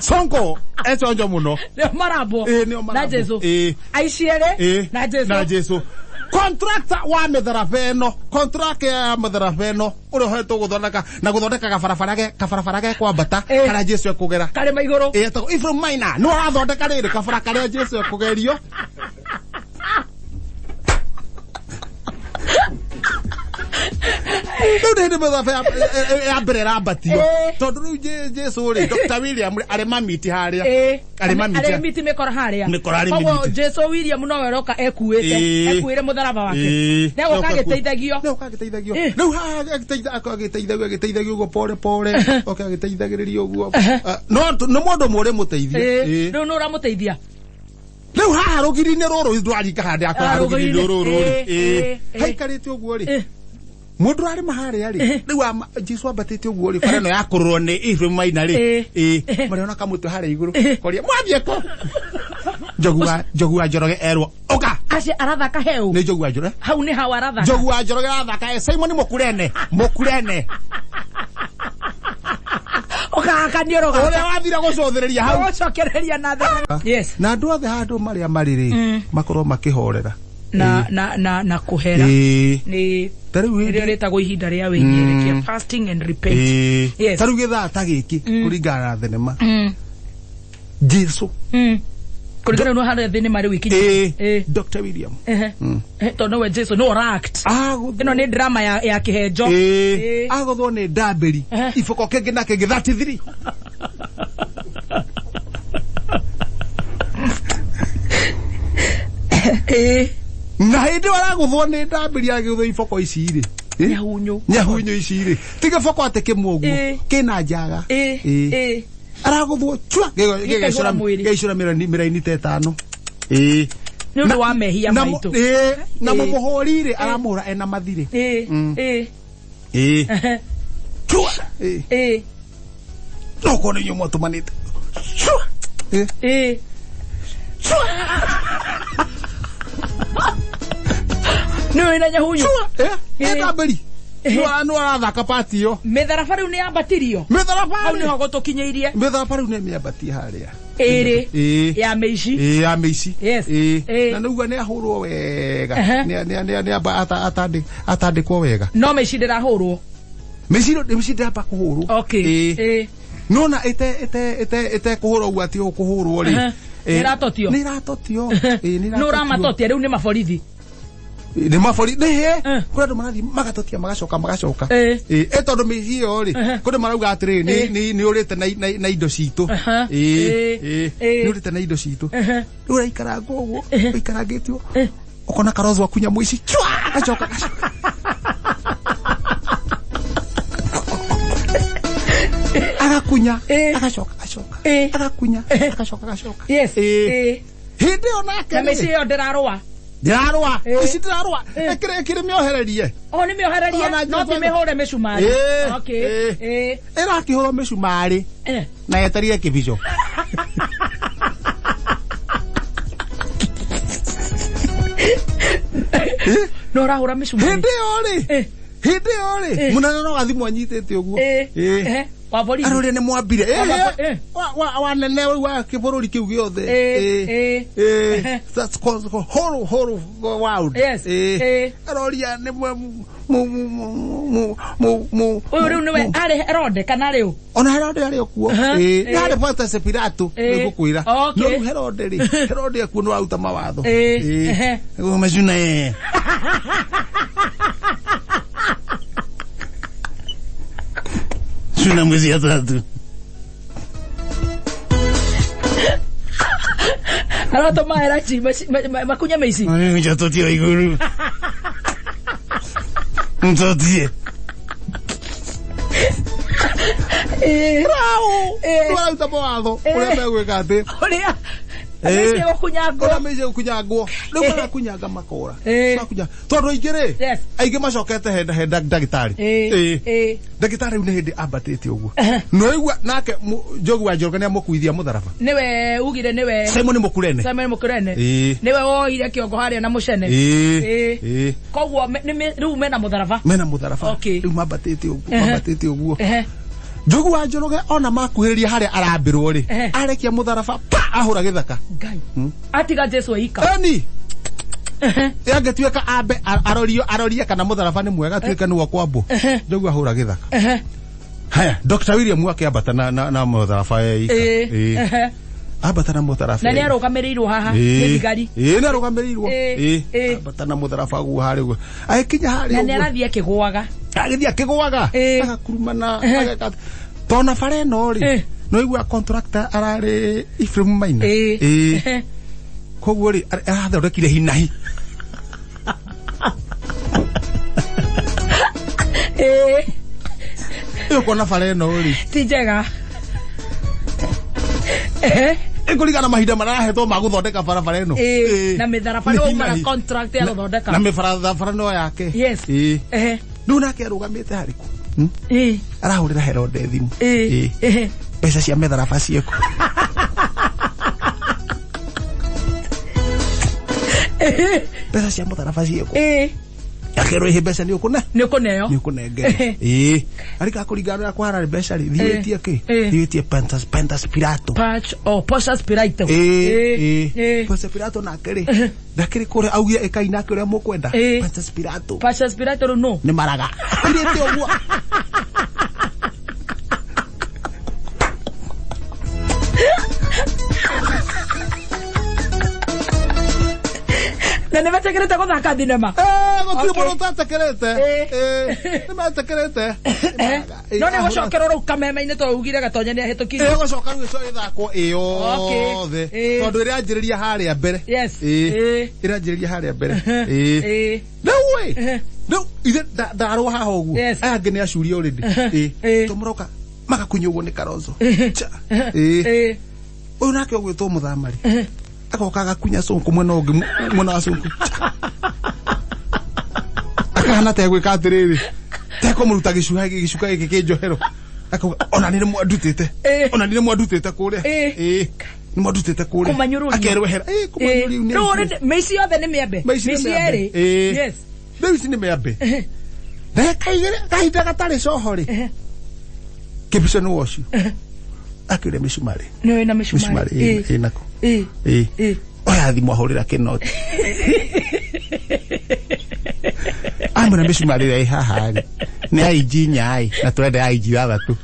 Sonko econjo mũno. Nĩo marambwo. Na Jesu. Aici erĩ na Jesu. Na Jesu. Contractor wa mĩtharaba ĩno, contract ya mĩtharaba ĩno ũrĩa ũhetwo gũthondeka na gũthondeka kabarabara ge kwambata karĩa Jesu ekũgera. Karĩma igũrũ. Etagwo Ephraim Maina nĩwe ũrathondeka rĩrĩ kabara karĩa Jesu ekũgerio. Rĩu nĩ hĩndĩ mĩtharaba ya mbere ĩrambatio. Tondũ rĩu Jesu rĩ, Dr. William rĩ, arĩ mamiti harĩa. Arĩ mamiti. Arĩ miti mĩkora harĩa. Mĩkora arĩ Koguo mĩmiti. Jesu William nowe ũroka ekuĩte. Ekuĩre mũtharaba wake. Nĩegũka agĩteithagio. Nĩegũka agĩteithagio. Rĩu haha agĩteithagio agĩteithagio ũguo pore pore. Oke agĩteithagĩrĩrio ũguo. No nĩ mũndũ ũmwe ũrĩmũteithia. Rĩu nĩ ũramũteithia. Rĩu haha rũgiri-inĩ rũrũ ndwaringa handũ yakora rũgiri-inĩ rũrũ rĩ. Haikarĩte ũguo rĩ. Mũndũ arĩma harĩa rĩ. Rĩu Jesu ambatĩte ũguo rĩ. Bara ĩno ya kũrũrwo nĩ Ephraim Maina rĩ. Marĩona kamũtwe harĩa igũrũ. Koria mwathiĩ kũ? Njogu wa Njoroge erwo ũka. Acio arathaka heu. Nĩ Njogu wa Njoroge. Hau nĩ hau arathaka. Njogu wa Njoroge arathaka Simon Mũkurene. Mũkurene. Ũkahaka nĩ ũroga. Ũrĩa wathire gũcũthĩrĩria hau. Gũcokereria na thĩ. Yes. Na andũ othe handũ marĩa marĩ rĩ, makorwo makĩhorera. Na na na na kũhera. Nĩ rĩrĩa rĩtagwo ihinda rĩa wĩnyerekia, fasting and repent. Yes. Ta rĩu gĩthaa ta gĩkĩ kũringana na thenema. Jesu. Kũringana na harĩa thenema rĩu ikinyĩte. Dr. William. Tondũ nowe Jesu no act. Ĩno nĩ drama ya kĩhenjo. Agũthwo nĩ ndambĩri. Iboko kĩngĩ na kĩngĩ 33. Na hĩndĩ ĩyo aragũthwo nĩ ndambĩri agĩgũthwo iboko ici rĩ. Nyahunyu. Nyahunyu ici rĩ. Ti gĩboko atĩ kĩmwe ũguo. Kĩna njaga. Aragũthwo chua gĩgĩcũra mĩraini ta ĩtano. Nĩ ũndũ wa mehia maitũ. Na mũmũhũri rĩ aramũhũra ena mathirĩ. Chua. No korwo nĩ inyuĩ mwatũmanĩte. Chua. Chua. Nĩ wĩna nyahunyu. Chua. Ndambĩri. No arathaka pati ĩyo. Mĩtharaba rĩu nĩ yambatirio. Mĩtharaba hau nĩho gũtũkinyĩirie. Mĩtharaba rĩu nĩ mĩambatie harĩa. Ĩrĩ. Ya mĩici. Ya mĩici. Yes. Na nĩuga nĩ ahũrwo wega. Nĩ atandĩkwo wega. No mĩici ndĩrahũrwo. Mĩici ndĩramba kũhũrwo. Okay. Nona ĩte kũhũrwo ũguo atĩ ũkũhũrwo rĩ. Nĩ ĩratotio. Nĩ ĩratotio. Nĩ ũramatotia rĩu nĩ maborithi. Nĩ mabori nĩ he kũrĩ andũ marathiĩ magatotia magacoka magacoka. Tondũ mĩici ĩyo rĩ kũndũ marauga atĩrĩrĩ nĩ ũrĩte na indo citũ. Nĩ ũrĩte na indo citũ. Rĩu ũraikaranga ũguo ũikarangĩtio ũkona Karozo akunya mũici chua agacoka agacoka. Agakunya agacoka agacoka agakunya agacoka agacoka. Yes. Hĩndĩ ĩyo nake na mĩici ĩyo ndĩrarũa. Ndĩrarũa. Ici ndĩrarũa. Ĩkĩrĩ mĩohererie. O nĩ mĩohererie. No ti mĩhũre mĩcumarĩ. Okay. Ĩrakĩhũrwo mĩcumarĩ. Na yeterire kĩbico. No ũrahũra mĩcumarĩ. Hĩndĩ ĩyo rĩ. Hĩndĩ ĩyo rĩ. Mũnene no gathimũ anyitĩte ũguo. Wa borithi. Arũrĩa nĩ mwambire. Wa nene wa kĩbũrũri kĩu gĩothe. That's called whole world. Yes. Aroria nĩ ũyũ rĩu nĩwe arĩ Herode kana rĩu? Ona Herode arĩ o kuo. Nĩ harĩ Pontius Pilato nĩ ngũkwĩra. No rĩu Herode rĩ, Herode akuo nĩ waruta mawatho. Macuna ye. Cuna mwezi ya tatu. Aratũma erachi makunya mĩici. Njatotia igũrũ. Ntotie. Rau. Nĩwararuta mawatho ũrĩa megwĩka atĩ. Ũrĩa mĩici ĩgũkunyangwo. Ũrĩa mĩici ĩgũkunyangwo. Rĩu marakunyanga makora. Tondũ aingĩ rĩ, aingĩ macokete he ndagĩtarĩ. Ndagĩtarĩ rĩu nĩ hĩndĩ ambatĩte ũguo. Nĩwaigua nake Njogu wa Njoroge nĩamũkuithia mũtharaba. Nĩwe ugire nĩwe Simon Mũkurene. Simon Mũkurene. Nĩwe woire kĩongo harĩa na mũcene. Koguo rĩu mena mũtharaba. Mena mũtharaba. Rĩu mambatĩte ũguo, mambatĩte ũguo. Njogu wa Njoroge ona makuhĩrĩria harĩa arambĩrwo rĩ, arekia mũtharaba pa ahũra gĩthaka. Ngai. Atiga Jesu eika. Eni. Angĩtuĩka ambe arorie kana mũtharaba nĩ mwega atuĩke nĩwe kwambwo. Njogu ahũra gĩthaka. Haya, Dr. William akĩambata na mũtharaba eika. Ambata na mũtharaba. Na nĩ arũgamĩrĩirwo haha nĩ thigari. Nĩ arũgamĩrĩirwo. Ambata na mũtharaba guo harĩa ũguo. Agĩkinya harĩa ũguo. Na nĩ arathiĩ akĩgũaga. Agĩthiĩ akĩgũaga agakurumana ageka tona bara ĩno rĩ no igua contractor ararĩ Ephraim Maina koguo rĩ arathondekire hinahi ĩyo bara ĩno rĩ ti njega ĩkũringana mahinda marahetwo ma gũthondeka barabara ĩno na mĩtharaba nĩ umara contract ya gũthondeka na mĩbarabara no yake yes rĩu nake arũgamĩte harĩkũ arahũrĩra Herode thimũ mbeca cia mĩtharaba ciĩkũ mbeca cia mũtharaba ciĩkũ akerwo ihe mbeca nĩ ũkũne nĩ ũkũneo nĩ ũkũnengera arika kũringana na kũhara mbeca rĩ thiĩ wĩtie kĩ thiĩ wĩtie Pontius Pilato Pontius Pilato Pontius Pilato nake rĩ ndakĩrĩ kũrĩa augire ĩkai nake ũrĩa mũkwenda Pontius Pilato Pontius Pilato rĩu nũ nĩ maraga akirĩte ũguo na nĩ metĩkĩrĩte gũthaka thinema gũtirĩ mũndũ ũtetĩkĩrĩte nĩ metĩkĩrĩte no nĩ gũcokerwo rĩu kameme-inĩ tondũ ugire Gatonye nĩ ahĩtũkirie ĩgũcoka rĩu ĩthakwo ĩyothe tondũ ĩranjĩrĩria harĩa mbere ĩranjĩrĩria harĩa mbere rĩu ĩ rĩu ithe ndarwo haha ũguo aya angĩ nĩ acurie already tũmũroka magakunywo ũguo nĩ Kalonzo ũyũ nake ũgwĩtwo Mũthamari agoka agakunya cũnkũ mwena ũngĩ mwena wa cũnkũ akahana tegwĩka atĩrĩrĩ tekũmũruta gĩcuka gĩkĩ kĩ njohero akauga ona nĩ mwandutĩte ona nĩ mwandutĩte kũrĩa nĩ mwandutĩte kũrĩa akerwo ehera kũmanyũrũria mĩici yothe nĩ mĩambe mĩici yerĩ yes rĩu ici nĩ mĩambe ndagĩka igĩrĩ kahinda gatarĩ coho rĩ kĩbico nĩ wocio akĩũria mĩcumarĩ nĩ wĩna mĩcumarĩ ĩnako oya thimũ ahũrĩra kĩnoti amwĩra mĩcumarĩ ĩrĩa ĩ haha rĩ nĩ ya inji inya ĩ na tũrenda ya inji ithathatũ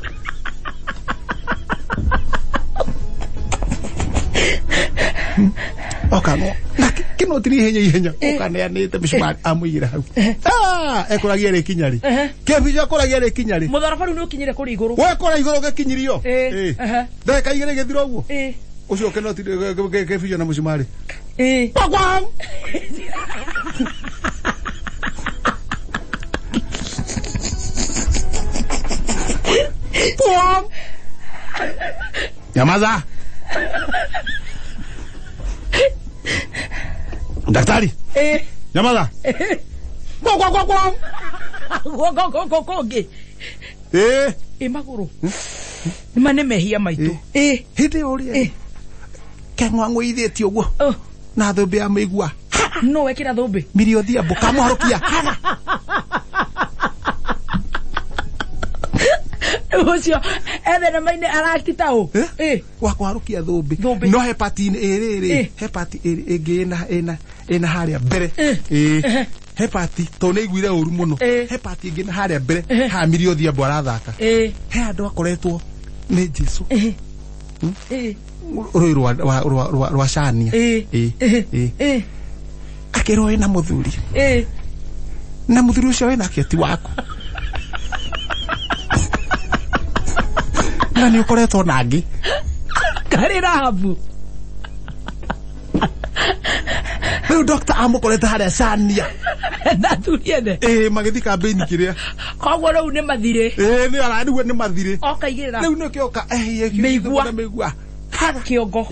okanwo kĩnoti nĩ ihenya ihenya ũkaneanĩte mĩcumarĩ amũigĩra hau ekũragia rĩ kinya rĩ kĩbico ekũragia rĩ kinya rĩ mũtharaba rĩu nĩ ũkinyire kũrĩa igũrũ wekũra igũrũ gĩkinyirio ndagĩka igĩrĩ gĩthira ũguo ũcio kĩnoti kĩbico na mũcumarĩ Kwang! Kwang! Nyamaza! Daktari! Nyamaza! Kwang kwang kwang kwang! Kwang kwang kwang kwang ĩ magũrũ nĩ ma nĩ mehia maitũ hĩndĩ ĩyo rĩ keng'wang'ũithĩtie ũguo na thũmbĩ ya mĩigua no wekĩra thũmbĩ Milly Odhiambo kamũharũkia ũcio ethenema-inĩ arakti ta ũ wa kũharũkia thũmbĩ no he pati ĩrĩrĩ he pati ĩngĩ ĩna harĩa mbere he pati tondũ nĩ aiguire ũru mũno he pati ĩngĩ na harĩa mbere ha Milly Odhiambo arathaka he handũ akoretwo nĩ Jesu rũĩ rwa Cania akĩrwo wĩna mũthuri na mũthuri ũcio wĩnake ti waku na nĩ ũkoretwo na angĩ karĩ Rahabu rĩu doctor amũkorete harĩa Cania na athuri ene magĩthiĩ kambĩini kĩrĩa koguo rĩu nĩ mathirĩ nĩ ararigwo nĩ mathirĩ okaigĩrĩra rĩu nĩkĩoka mĩigua kĩongo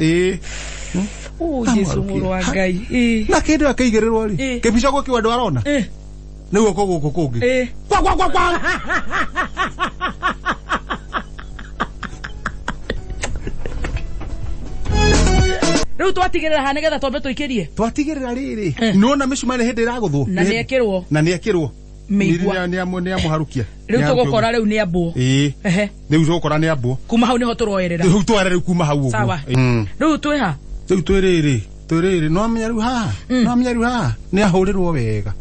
Jesu mũrũ wa Ngai na kĩndũ akĩigĩrĩrwo rĩ kĩbico gũkĩwa andũ arona nĩ guoko gũkũ kũngĩ kwa kwa kwa kwa Rĩu twatigĩrĩra ha nĩgetha twambe tũikĩrie twatigĩrĩra rĩrĩ nĩwona mĩcumarĩ hĩndĩ ĩragũthwo na nĩekĩrwo na nĩekĩrwo mĩigua nĩamũharũkia rĩu tũgũkora rĩu nĩ ambwo rĩu tũgũkora nĩ ambwo kuma hau nĩho tũroerera rĩu twoerera rĩu kuma hau ũguo sawa rĩu twĩ ha rĩu twĩ rĩrĩ twĩ rĩrĩ nĩwamenya rĩu haha nĩwamenya rĩu haha nĩahũrĩrwo wega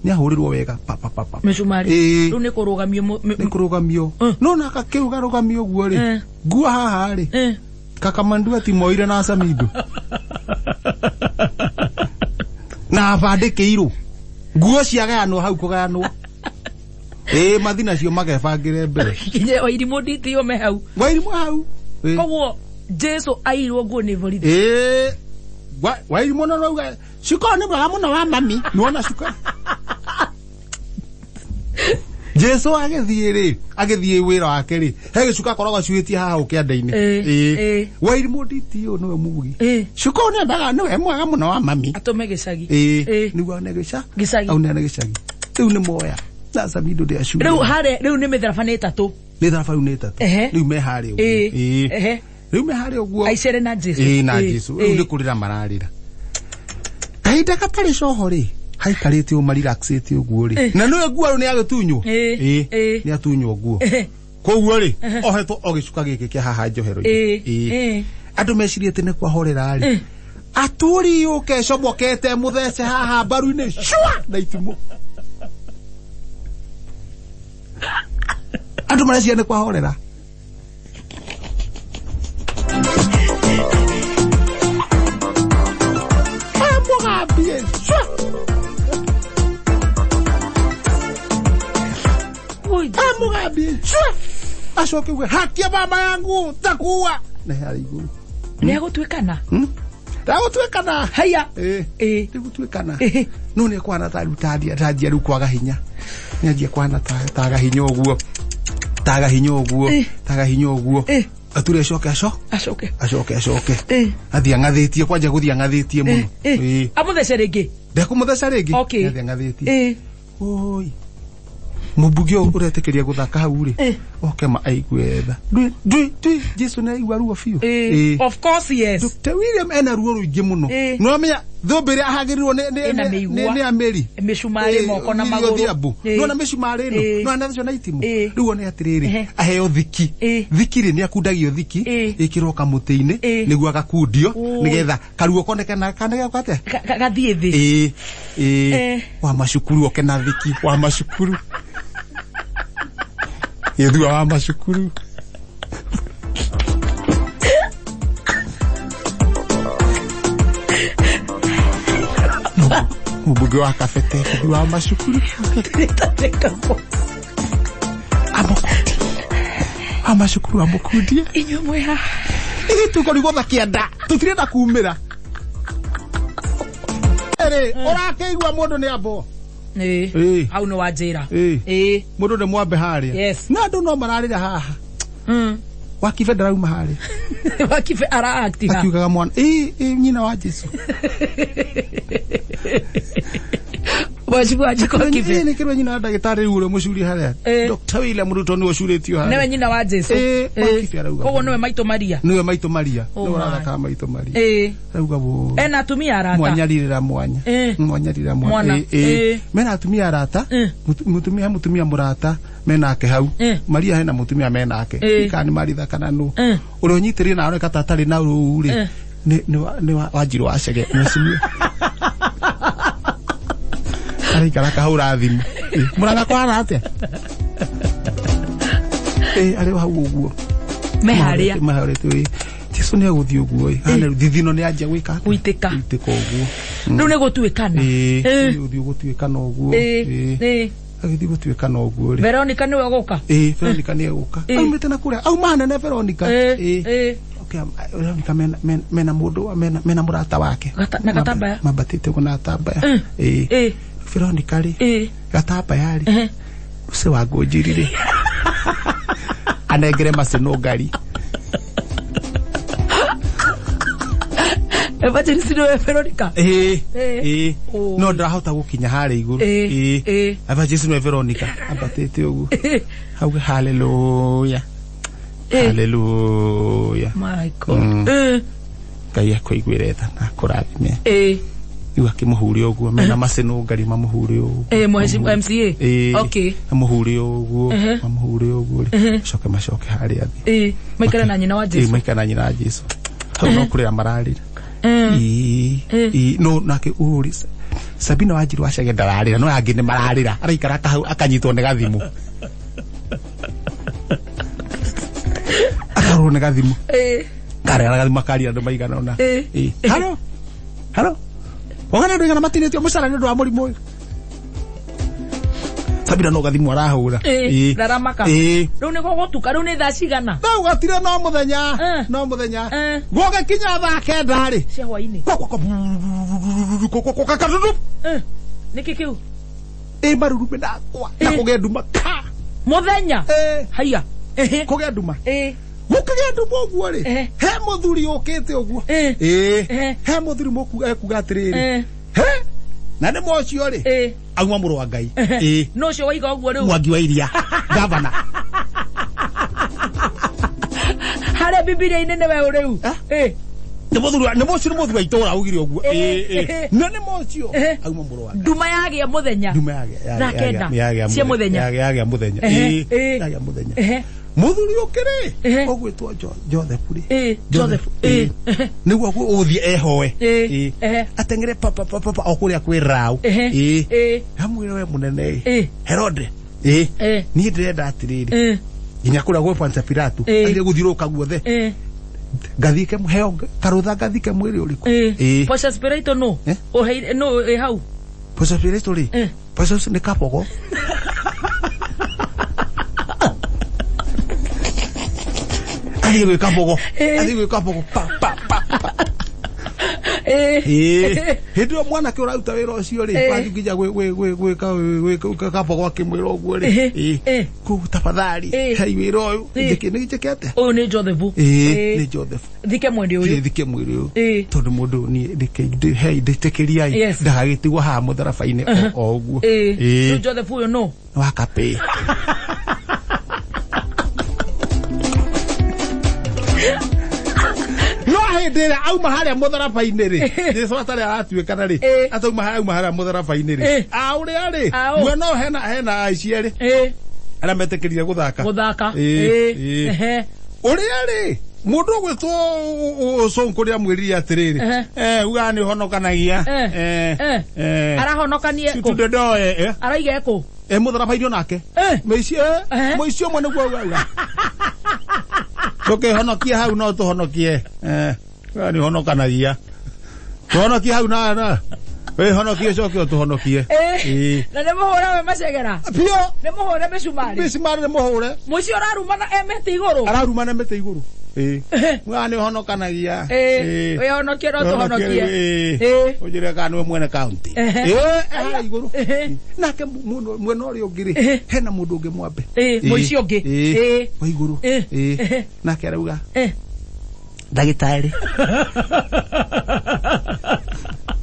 nĩ ahũrĩrwo wega pa pa pa pa mĩcumarĩ rĩu nĩ kũrũgamio nĩ kũrũgamio no na kakĩrũgarũgamio ũguo rĩ ngua haha rĩ Kakamandua timoire na Samido na abandĩkĩirwo nguo ciagayanwo hau kũgayanwo Ĩĩ mathi nacio magebangĩre mbere. Kinya Wairimũ nditio me hau. Wairimũ hau. Koguo Jesu airwo nguo nĩ borithi. Ĩĩ Wairimũ no rauga cuka nĩ mwega mũno wa mami. Nĩwona cuka. Jesu agĩthiĩ rĩ, agĩthiĩ wĩra wake rĩ, he gĩcuka akoragwo acuĩtie haha ũkĩanda-inĩ. Ĩĩ Wairimũ nditio nĩwe mugi. Cuka ũyũ nĩendaga nĩwe mwega mũno wa mami. Atũme gĩcagi. Ĩĩ nĩguo one gĩcagi. Aune gĩcagi. Rĩu nĩ moya. Na Samido ndĩ acuria. Rĩu harĩa rĩu nĩ mĩtharaba nĩ ĩtatũ. Mĩtharaba rĩu nĩ ĩtatũ. Rĩu me harĩa ũguo. Ĩĩ. Rĩu me harĩa ũguo. Aicere na Jesu. Ĩĩ na Jesu. Rĩu nĩ kũrĩra mararĩra. Kahinda gatarĩ coho rĩ, haikarĩte ũũ marelaxĩte ũguo rĩ. Na nĩwe nguo rĩu nĩ agĩtunywo. Ĩĩ. Nĩ atunywo nguo. Koguo rĩ, ohetwo o gĩcuka gĩkĩ kĩa haha njohero-inĩ. Ĩĩ. Andũ mecirie atĩ nĩ kwahorera rĩ. Aturi ũke comokete mũthece haha mbaru-inĩ cua na itimũ. Andũ mareciria nĩ kwahorera. Amũgambie cua. Amũgambie cua. Acoke uge hakia mama yangu takuwa. Na harĩ igũrũ. Nĩ agũtuĩkana. Ndagũtuĩkana. Haya. Ĩĩ. Ndĩgũtuĩkana. No nĩ kwana ta rĩu tanjia rĩu kwaga hinya. Nĩ anjia kwana taga hinya ũguo. Taga hinya ũguo. Taga hinya ũguo. Ature acoke acoke. Acoke acoke. Athiĩ ang'athĩtie kwanja gũthiĩ ang'athĩtie mũno. Ĩĩ. Amũthece rĩngĩ. Ndekũmũtheca rĩngĩ. Athiĩ ang'athĩtie. Oi. Mũmbunge ũyũ ũretĩkĩria gũthaka hau rĩ. Oke ma aigue tha. Ndui Jesu nĩ aigua ruo biũ. Of course yes. Dr. William ena ruo rũingĩ mũno. No amenya thũmbĩ ĩrĩa ahagĩrĩrwo nĩ amĩri. Mĩcumarĩ moko na magũrũ. Nĩwona mĩcumarĩ ĩno. Nĩwona thecwo na itimũ. Rĩu one atĩrĩrĩ, aheo thiki. Thiki rĩ nĩ akundagio thiki ĩkĩrwo kamũtĩ-inĩ nĩguo agakundio nĩgetha karuo koneke na kanege atĩa? Gathiĩ thĩ. Ĩĩ. Wa macukuru oke na thiki. Wa macukuru. Gĩthua wa macukuru. Mũmbunge wa Kabete gĩthua wa macukuru. Amũkundie. Wa macukuru amũkundie. Inyuĩ mwĩ haha. Ithuĩ tũkũrigwo tha kĩanda. Tũtirenda kumĩra. Rĩ, ũrakĩigua mũndũ nĩ ambwo. Ĩĩ. Hau nĩ wanjĩra. Ĩĩ. Mũndũ nĩ mwambe harĩa. Yes. Na andũ no mararĩra haha. Wakibe ndarauma harĩa. Wakibe ara act ha. Akiugaga mwana, ĩĩ nyina wa Jesu. Mheshimiwa Wanjikũ Wakibe. Nĩ kĩrwe nyina wa ndagĩtarĩ rĩu ũrĩa mũcurie harĩa. Dr. William Ruto nĩwe ũcurĩtio harĩa. Nĩwe nyina wa Jesu. Ĩĩ, Wakibe arauga. Koguo nĩwe maitũ Maria. Nĩwe maitũ Maria. Nĩwe ũrathaka maitũ Maria. Ĩĩ. Arauga wo. Ena atumia arata. Mwanyarirĩra mwanya. Mwanyarirĩra mwanya. Ĩĩ. Mena atumia arata. Mũtumia mũtumia mũrata menake hau. Maria hena mũtumia menake. Kana nĩ Maritha kana nũ. Ũrĩa ũnyitĩrĩire na aroneka ta atarĩ na rũu rĩ. Nĩ Wanjirũ wa Chege mheshimiwa. Araikara akahũra thimũ. Mũrang'a kwahana atĩa? Ĩĩ arĩ o hau ũguo. Me harĩa. Mahorete ĩĩ. Jesu nĩ egũthiĩ ũguo ĩ. Hana rĩu thithino nĩ anjia gwĩka atĩa? Gũitĩka. Gũitĩka ũguo. Rĩu nĩ gũtuĩkana. Ĩĩ. Nĩ gũthiĩ gũtuĩkana ũguo. Ĩĩ. Agĩthiĩ gũtuĩkana ũguo rĩ. Veronica nĩwe ũgũka? Ĩĩ, Veronica nĩ egũka. Aumĩte na kũrĩa. Auma hanene Veronica. Ĩĩ. Okay, Veronica mena mũndũ mena mũrata wake. Na gatambaya. Mambatĩte ũguo na gatambaya. Ĩĩ. Veronica rĩ. Gatambaya rĩ. Ũcio wa ngũnjiri rĩ. Anengere macino ngari. Evangelist nĩwe Veronica. Ĩĩ. Ĩĩ. No ndarahota gũkinya harĩa igũrũ. Ĩĩ. Evangelist nĩwe Veronica. Ambatĩte ũguo. Auge hallelujah. Hallelujah. My God. Ngai akũiguĩre tha na akũrathime. Ĩĩ. Rĩu akĩmũhure ũguo mena macino ngari mamũhure ũguo. Ĩĩ mheshimiwa MCA. Okay. Mamũhure ũguo, mamũhure ũguo rĩ. Acoke macoke harĩa thĩ. Ĩĩ. Maikare na nyina wa Jesu. Ĩĩ maikare na nyina wa Jesu. Hau no kũrĩra mararĩra. Ĩĩ. No nake ũrĩ Sabina Wanjirũ wa Chege ndararĩra no angĩ nĩ mararĩra. Araikara hau akanyitwo nĩ gathimũ. Akarwo nĩ gathimũ. Ĩĩ. Karĩra gathimũ akaria andũ maigana ũna. Ĩĩ. Halo. Halo. Wagana andũ aigana matinĩtio mũcara nĩ ũndũ wa mũrimũ ũyũ. Sabina no gathimu arahũra. Ndaramaka. Rĩu nĩ gũgũtuka, rĩu nĩ thaa cigana? Rĩu gatire no mũthenya. No mũthenya. Gũgĩkinya thaa 9 rĩ. Cia hwainĩ. Nĩkĩ kĩu? Ĩ marurume ndakwa. Na kũgĩa nduma ka. Mũthenya? Haiya. Kũgĩa nduma. Gũkĩgĩa nduma ũguo rĩ. He mũthuri ũkĩte ũguo. He mũthuri ekuga atĩrĩrĩ. He? Na nĩ mocio rĩ. Auma mũrũ wa Ngai. No ũcio waiga ũguo rĩu. Mwangi wa Iria. Gavana. Harĩa Bibilia-inĩ nĩwe rĩu. Nĩ mũthuri nĩ mũcio nĩ mũthuri wa itũũra augire ũguo. Na nĩ mũcio auma mũrũ wa Ngai. Nduma yagĩa mũthenya. Nduma yagĩa. Thaa 9 cia mũthenya. Yagĩa mũthenya. Yagĩa mũthenya. Mũthuri ũkĩrĩ ũgwĩtwo Joseph rĩ. Joseph. Nĩguo ũgũthiĩ ehoe. Ateng'ere pa pa pa pa o kũrĩa kwĩ rau. Hamwĩre we mũnene. Herode. Niĩ ndĩrenda atĩrĩrĩ. Nginya kũrĩa gwĩ Pontius Pilato. Athiĩ gũthiũrũrũka guothe. Ngathike heo karũtha ngathike mwĩrĩ ũrĩkũ. Pontius Pilato no. Ũheire no ĩ hau. Pontius Pilato rĩ. Pontius nĩ kabogo. Athiĩ gwĩka bogo. Athiĩ gwĩka bogo pa pa pa pa. Hĩndĩ ĩyo mwanake ũraruta wĩra ũcio rĩ, wathiĩ nginya gwĩka kabogo akĩmwĩra ũguo rĩ. Kũu tafadhali, hei wĩra ũyũ, njĩke nĩ njĩke atĩa? Ũyũ nĩ Joseph. Nĩ Joseph. Thike mwĩrĩ ũyũ. Thike mwĩrĩ ũyũ. Tondũ mũndũ niĩ hei ndĩtĩkĩriai ndagagĩtigwo haha mũtharaba-inĩ o ũguo. Rĩu Joseph ũyũ nũ? Wa Kapĩ. No hĩndĩ ĩrĩa auma harĩa mũtharaba-inĩ rĩ, Jesũ atarĩ aratuĩkana rĩ, atauma auma harĩa mũtharaba-inĩ rĩ, a ũrĩa rĩ, mwena ũyũ hena aici erĩ arĩa metĩkĩrire gũthaka. Gũthaka. Ũrĩa rĩ, mũndũ ũgwĩtwo Sonko nĩ amwĩrire atĩrĩrĩ, ugaga nĩ ũhonokanagia. Arahonokanie kũ? Tudodoe. Araiga kũ? Mũtharaba-inĩ onake. Mũici mũici ũmwe nĩguo auga. Tũkĩhonokie hau no tũhonokie. Nĩ ũhonokanagia. Tũhonokie hau na wĩhonokie ũcoke ũtũhonokie. Na nĩ mũhũre we macegera. Biũ. Nĩ mũhũre mĩcumarĩ. Mĩcumarĩ nĩ mũhũre. Mũici ũrarumana e mĩtĩ igũrũ. Ararumana mĩtĩ igũrũ. Ugaga nĩ ũhonokanagia. Wĩhonokie no tũhonokie. Ũnjĩre kana nĩwe mwene kaunti. Harĩa igũrũ. Nake mwena ũrĩa ũngĩ rĩ, hena mũndũ ũngĩ mwambe. Mũici ũngĩ. Wa igũrũ. Nake arauga ndagĩtarĩ.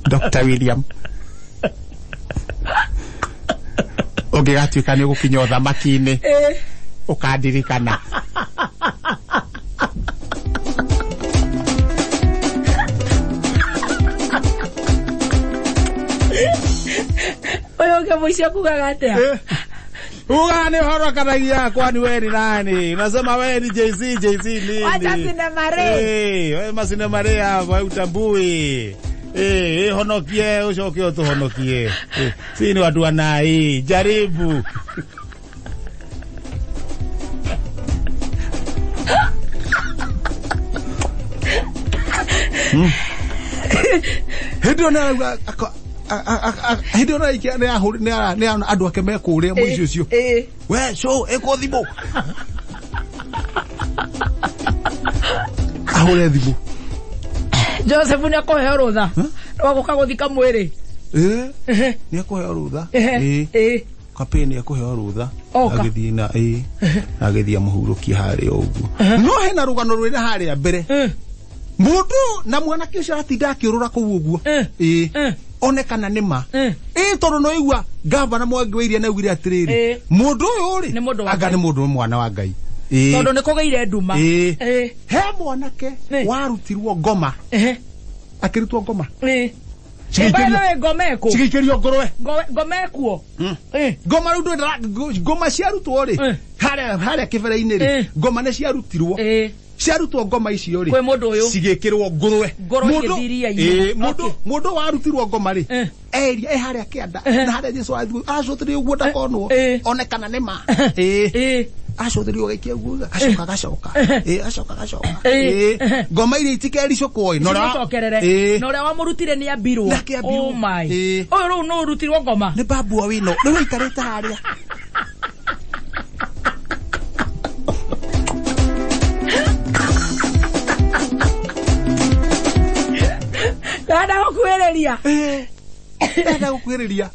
Dr. William. Ũngĩgatuĩka nĩ ũgũkinya ũthamaki-inĩ, ũkandirikana. Ũyũ ũngĩ mũici akugaga atĩa? Ugaga nĩ ũhonokanagia kwani we ni nani? Unasema we ni JC, JC nini? Wacha sinema rĩ. Wewe masinema rĩ hapo hautambui. Honokie ucoke ũtũhonokie. Si ni watu wanai, jaribu. Hĩndĩ ĩyo nĩ hĩndĩ ĩyo nĩ andũ ake me kũrĩa mũici ũcio. We cũ ĩkwo thimũ. Ahũre thimũ. Joseph nĩ akũheo rũtha rwa gũka gũthika mwĩrĩ. Nĩ akũheo rũtha. Kapĩ nĩ akũheo rũtha. Agĩthiĩ na agĩthiĩ amũhurũkie harĩa ũguo. No hena rũgano rwĩrĩ harĩa mbere. Mũndũ na mwanake ũcio aratinda akĩũrũra kũu ũguo. One kana nĩ ma. Tondũ no igua gavana Mwangi wa Iria nĩ augire atĩrĩrĩ, mũndũ ũyũ rĩ, anga nĩ mũndũ mwana wa Ngai. Tondũ nĩ kũgĩire nduma. He mwanake warutirwo ngoma. Akĩrutwo ngoma. Cigĩikĩrio ngũrwe. Ngoma ĩkuo. Ngoma rĩu ndwenda ngoma ciarutwo rĩ, harĩa kĩbere-inĩ rĩ, ngoma nĩ ciarutirwo. Ciarutwo ngoma icio rĩ, kwĩ mũndũ ũyũ cigĩkĩrwo ngũrwe. Ngũrwe igĩthiĩ iria-inĩ. Mũndũ warutirwo ngoma rĩ, eria e harĩa kĩanda na harĩa Jesũ acũthĩrĩrio ũguo ndakonwo one kana nĩ ma. Acũthĩrĩrio gaikia ũguo gacoka gacoka. Gacoka gacoka. Ngoma iria itikericũkwo ĩ. Na ũrĩa wamũrutire nĩ ambirwo. Oh my. Ũyũ rĩu nũ ũrutirwo ngoma? Nĩ Babu Owino. Rĩu aikarĩte harĩa. Gũkuhĩrĩria. Ndenda gũkuhĩrĩria.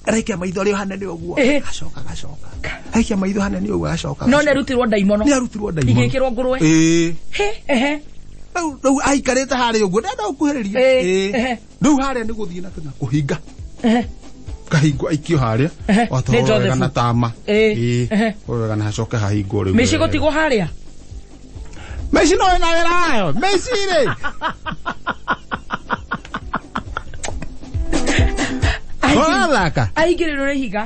Araikia maitho rĩo hanene ũguo. Agacoka agacoka. Aikia maitho hanene ũguo agacoka. No nĩarutirwo ndaimono. Nĩarutirwo ndaimono. Igĩkĩrwo ngũrwe. Ehe. Rĩu aikarĩte harĩa ũguo ndenda gũkuhĩrĩria. Rĩu harĩa nĩ gũthiĩ na kũhinga. Kahingwo aikio harĩa. Watoro wega na tama. Wega na hacoke hahingwo rĩu. Mĩciĩ gũtigwo harĩa. Mĩciĩ no ĩna wĩra wayo. Mĩciĩ rĩ. Ũrathaka. Aingĩrĩrwo nĩ ihiga.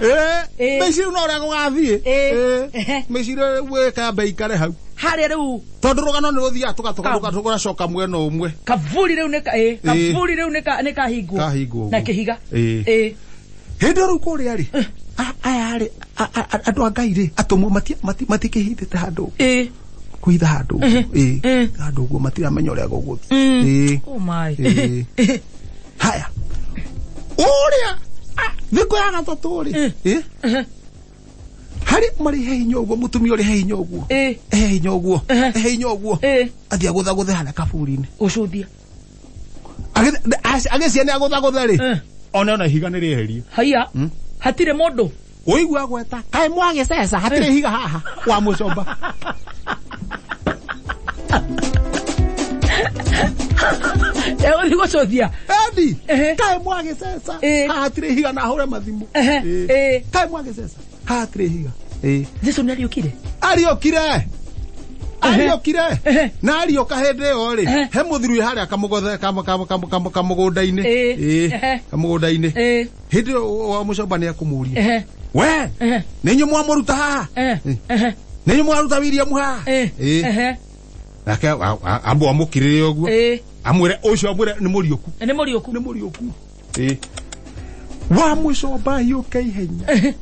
Mĩciĩ no ũrĩa gũgathiĩ. Mĩciĩ rĩu ĩkambe ikare hau. Harĩa rĩu. Tondũ rũgano nĩ rũthiaga tũgacoka mwena ũmwe. Kaburi rĩu kaburi rĩu nĩ kahingwo. Kahingwo. Na kĩhiga. Hĩndĩ rĩu kũrĩa rĩ. Aya rĩ andũ a Ngai rĩ atũmwo matikĩhithĩte handũ. Kũhitha handũ. Handũ ũguo matiramenya ũrĩa gũgũthiĩ. Oh my. Haya. Ũrĩa thikũ ya gatatũ rĩ. Harĩ marĩ he hinya ũguo mũtumia ũrĩ he hinya ũguo. He hinya ũguo. He hinya ũguo. Athiĩ agũthagũthe harĩa kaburi-inĩ. Gũcũthia. Agĩcia nĩ agũthagũthe rĩ. One ihiga nĩ rĩeherie. Haiya. Hatirĩ mũndũ. Ũigua gweta kaĩ mwagĩceca hatirĩ ihiga haha wa mũcomba. Egũthiĩ gũcũthia. Edi. Kaĩ mwagĩceca haha hatirĩ ihiga na hũre mathimũ. Kaĩ mwagĩceca haha hatirĩ ihiga. Jesu nĩ ariũkire. Ariũkire. Ariũkire. Na ariũka hĩndĩ ĩyo rĩ he mũthuri harĩa kamũgothe kamũgũnda-inĩ. Kamũgũnda-inĩ. Hĩndĩ ĩyo wa mũcomba nĩ ekũmũria. We nĩ inyuĩ mwamũruta haha. Nĩ inyuĩ mwaruta William haha. Nake ambo amũkirĩre ũguo. Amwĩre ũcio amwĩre nĩ mũriũku. Nĩ mũriũku. Nĩ mũriũku. Wa mũcomba ahiũke ihenya.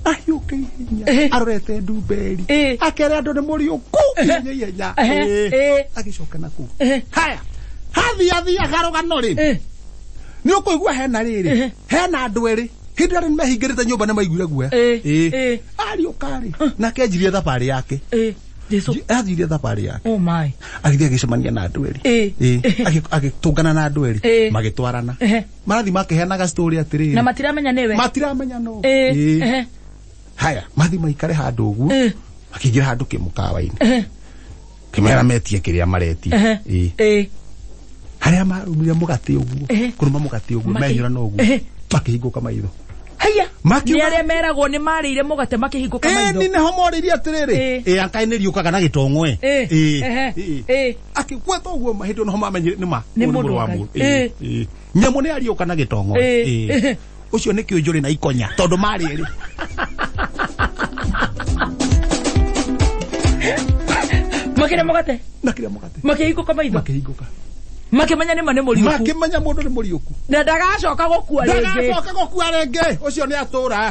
Ahiũke ihenya. Arorete ndumberi. Akere andũ nĩ mũriũku ihenya ihenya. Agĩcoka na kũu. Haya. Hathiathiaga rũgano rĩ. Nĩ ũkũigua hena rĩrĩ. Hena andũ erĩ. Hĩndĩ ĩrĩa nĩmehingĩrĩte nyũmba nĩ maiguire guoya. Ariũka rĩ. Nake anjirie thabarĩ yake. Jesu athiire thabarĩ yake. Oh my. Agĩthiĩ agĩcemania na andũ erĩ. Agĩtũngana na andũ erĩ. Magĩtwarana. Marathiĩ makĩheanaga story atĩrĩrĩ. Na matiramenya nĩwe. Matiramenya no. Haya, mathiĩ maikare handũ ũguo. Makĩingĩra handũ kĩmũkawa-inĩ. Kĩmera metie kĩrĩa maretia. Harĩa marumire mũgate ũguo. Kũruma mũgate ũguo mehiũrana ũguo. Makĩhingũka maitho. Haiya. Nĩ arĩa meragwo nĩ marĩire mũgate makĩhingũka maitho. Nĩ nĩho morĩirie atĩrĩrĩ. Angai nĩ riũkaga na gĩtong'oe. Akĩgweta ũguo hĩndĩ ĩyo nĩho mamenyire nĩ ma. Nĩ mũndũ wa Ngai. Nyamũ nĩ ariũka na gĩtong'oe. Ũcio nĩ kĩũnjũrĩ na ikonya tondũ marĩ erĩ. Makĩrĩa mũgate. Makĩrĩa mũgate. Makĩhingũka maitho. Makĩhingũka. Makĩmenya nĩ ma nĩ mũriũku. Makĩmenya mũndũ nĩ mũriũku. Na ndagacoka gũkua rĩngĩ. Ndagacoka gũkua rĩngĩ. Ũcio nĩ atũra.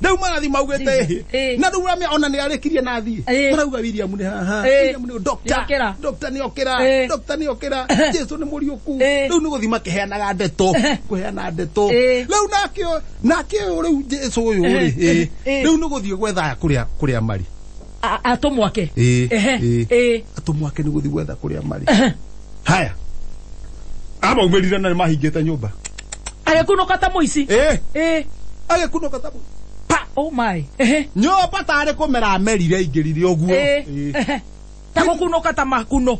Rĩu marathiĩ maugĩte ĩhĩ. Na rĩu ona nĩ arĩkirie na athiĩ. Marauga William nĩ haha. William nĩ doctor. Doctor nĩ okĩra. Doctor nĩ okĩra. Jesu nĩ mũriũku. Rĩu nĩ gũthiĩ makĩheanaga ndeto. Kũheana ndeto. Rĩu nake rĩu Jesu ũyũ rĩ. Rĩu nĩ gũthiĩ gwetha kũrĩa marĩ. Atũmwo ake. Atũmwo ake nĩ gũthiĩ gwetha kũrĩa marĩ. Haya. Amaumĩrire na nĩmahingĩte nyũmba. Agĩkunũka ta mũici. Agĩkunũka ta mũici. Pa. Oh my. Nyũmba tarĩ kũmera amerire aingĩrire ũguo. Ta gũkunũka ta makuno.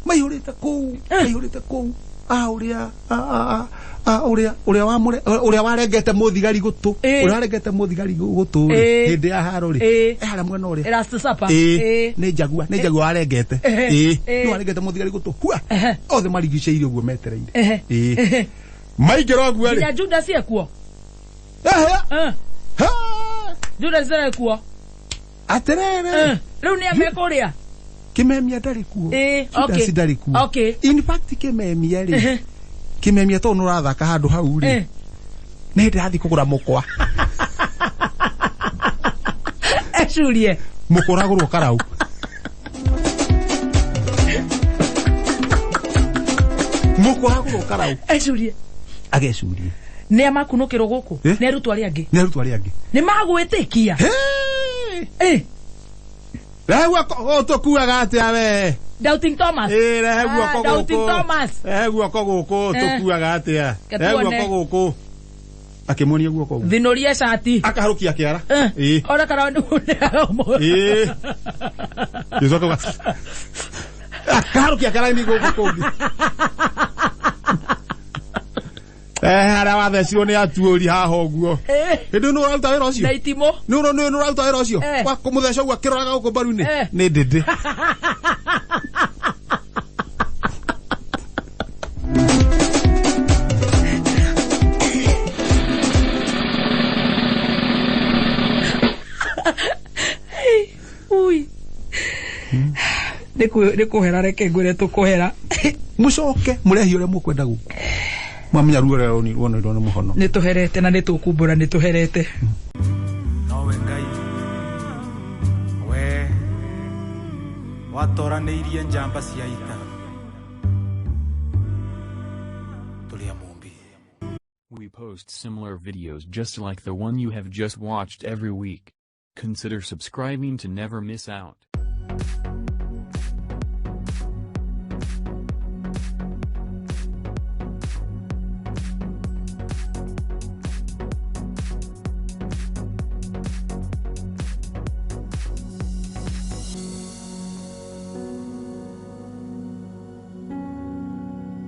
Maihũrĩte kũu. Maihũrĩte kũu. Ũrĩa ũrĩa warengete mũthigari gũtũ. Ũrĩa warengete mũthigari gũtũ rĩ. Hĩndĩ ya haro rĩ. Harĩa mwena ũrĩa. Last supper. Nĩ njagua. Nĩ njagua warengete. Nĩ warengete mũthigari gũtũ. Hua. Othe marigicĩirie ũguo metereire. Maingĩra ũguo rĩ. Nginya Judas ekuo. Judas ekuo. Atĩrĩrĩ. Rĩu nĩ amekũrĩa. Kĩmemia ndarĩ kuo. Judas ndarĩ kuo. In fact kĩmemia rĩ. Kĩmemia tondũ nĩ ũrathaka handũ hau rĩ. Nĩ hĩndĩ athiĩ kũgũra mũkwa. Ecurie. Mũkwa ũragũrwo karau. Mũkwa ũragũrwo karau. Ecurie. Agecurie. Nĩ amakunũkĩrwo gũkũ. Nĩ arutwo arĩa angĩ. Nĩ arutwo arĩa angĩ. Nĩ magwĩtĩkia. Rehe guoko gũkũ tũkuaga atĩa we? Doubting Thomas. Ĩĩ, rehe guoko Ah, Doubting gũkũ. Thomas. Rehe guoko gũkũ tũkuaga atĩa? Rehe Tuone. guoko gũkũ. Akĩmuonia guoko ũguo. Thinũria cati. Akaharũkia kĩara. Ĩĩ. Ona kana nĩ Ĩĩ. Gĩcoka uga. Akaharũkia kĩara nĩ gũkũ kũngĩ. Harĩa wathecirwo nĩ atuũri haha ũguo. Hĩndĩ ĩyo nĩ ũraruta wĩra ũcio? Na itimũ. Nĩ ũraruta wĩra ũcio? Wa kũmũtheca ũguo akĩroraga gũkũ mbaru-inĩ? Nĩ ndĩndĩ. Ui. Nĩ kũhera reke ngwĩre tũkũhera. Mũcoke mũrehi ũrĩa mũkwenda gũkũ. Mwamenya ruo rũrĩa ruonirwo nĩ mũhono. Nĩ tũherete na nĩ tũkumbũra nĩ tũherete. Nowe Ngai we watoranĩirie njamba cia ita tũrĩ a Mũmbi. We post similar videos just like the one you have just watched every week. Consider subscribing to never miss out.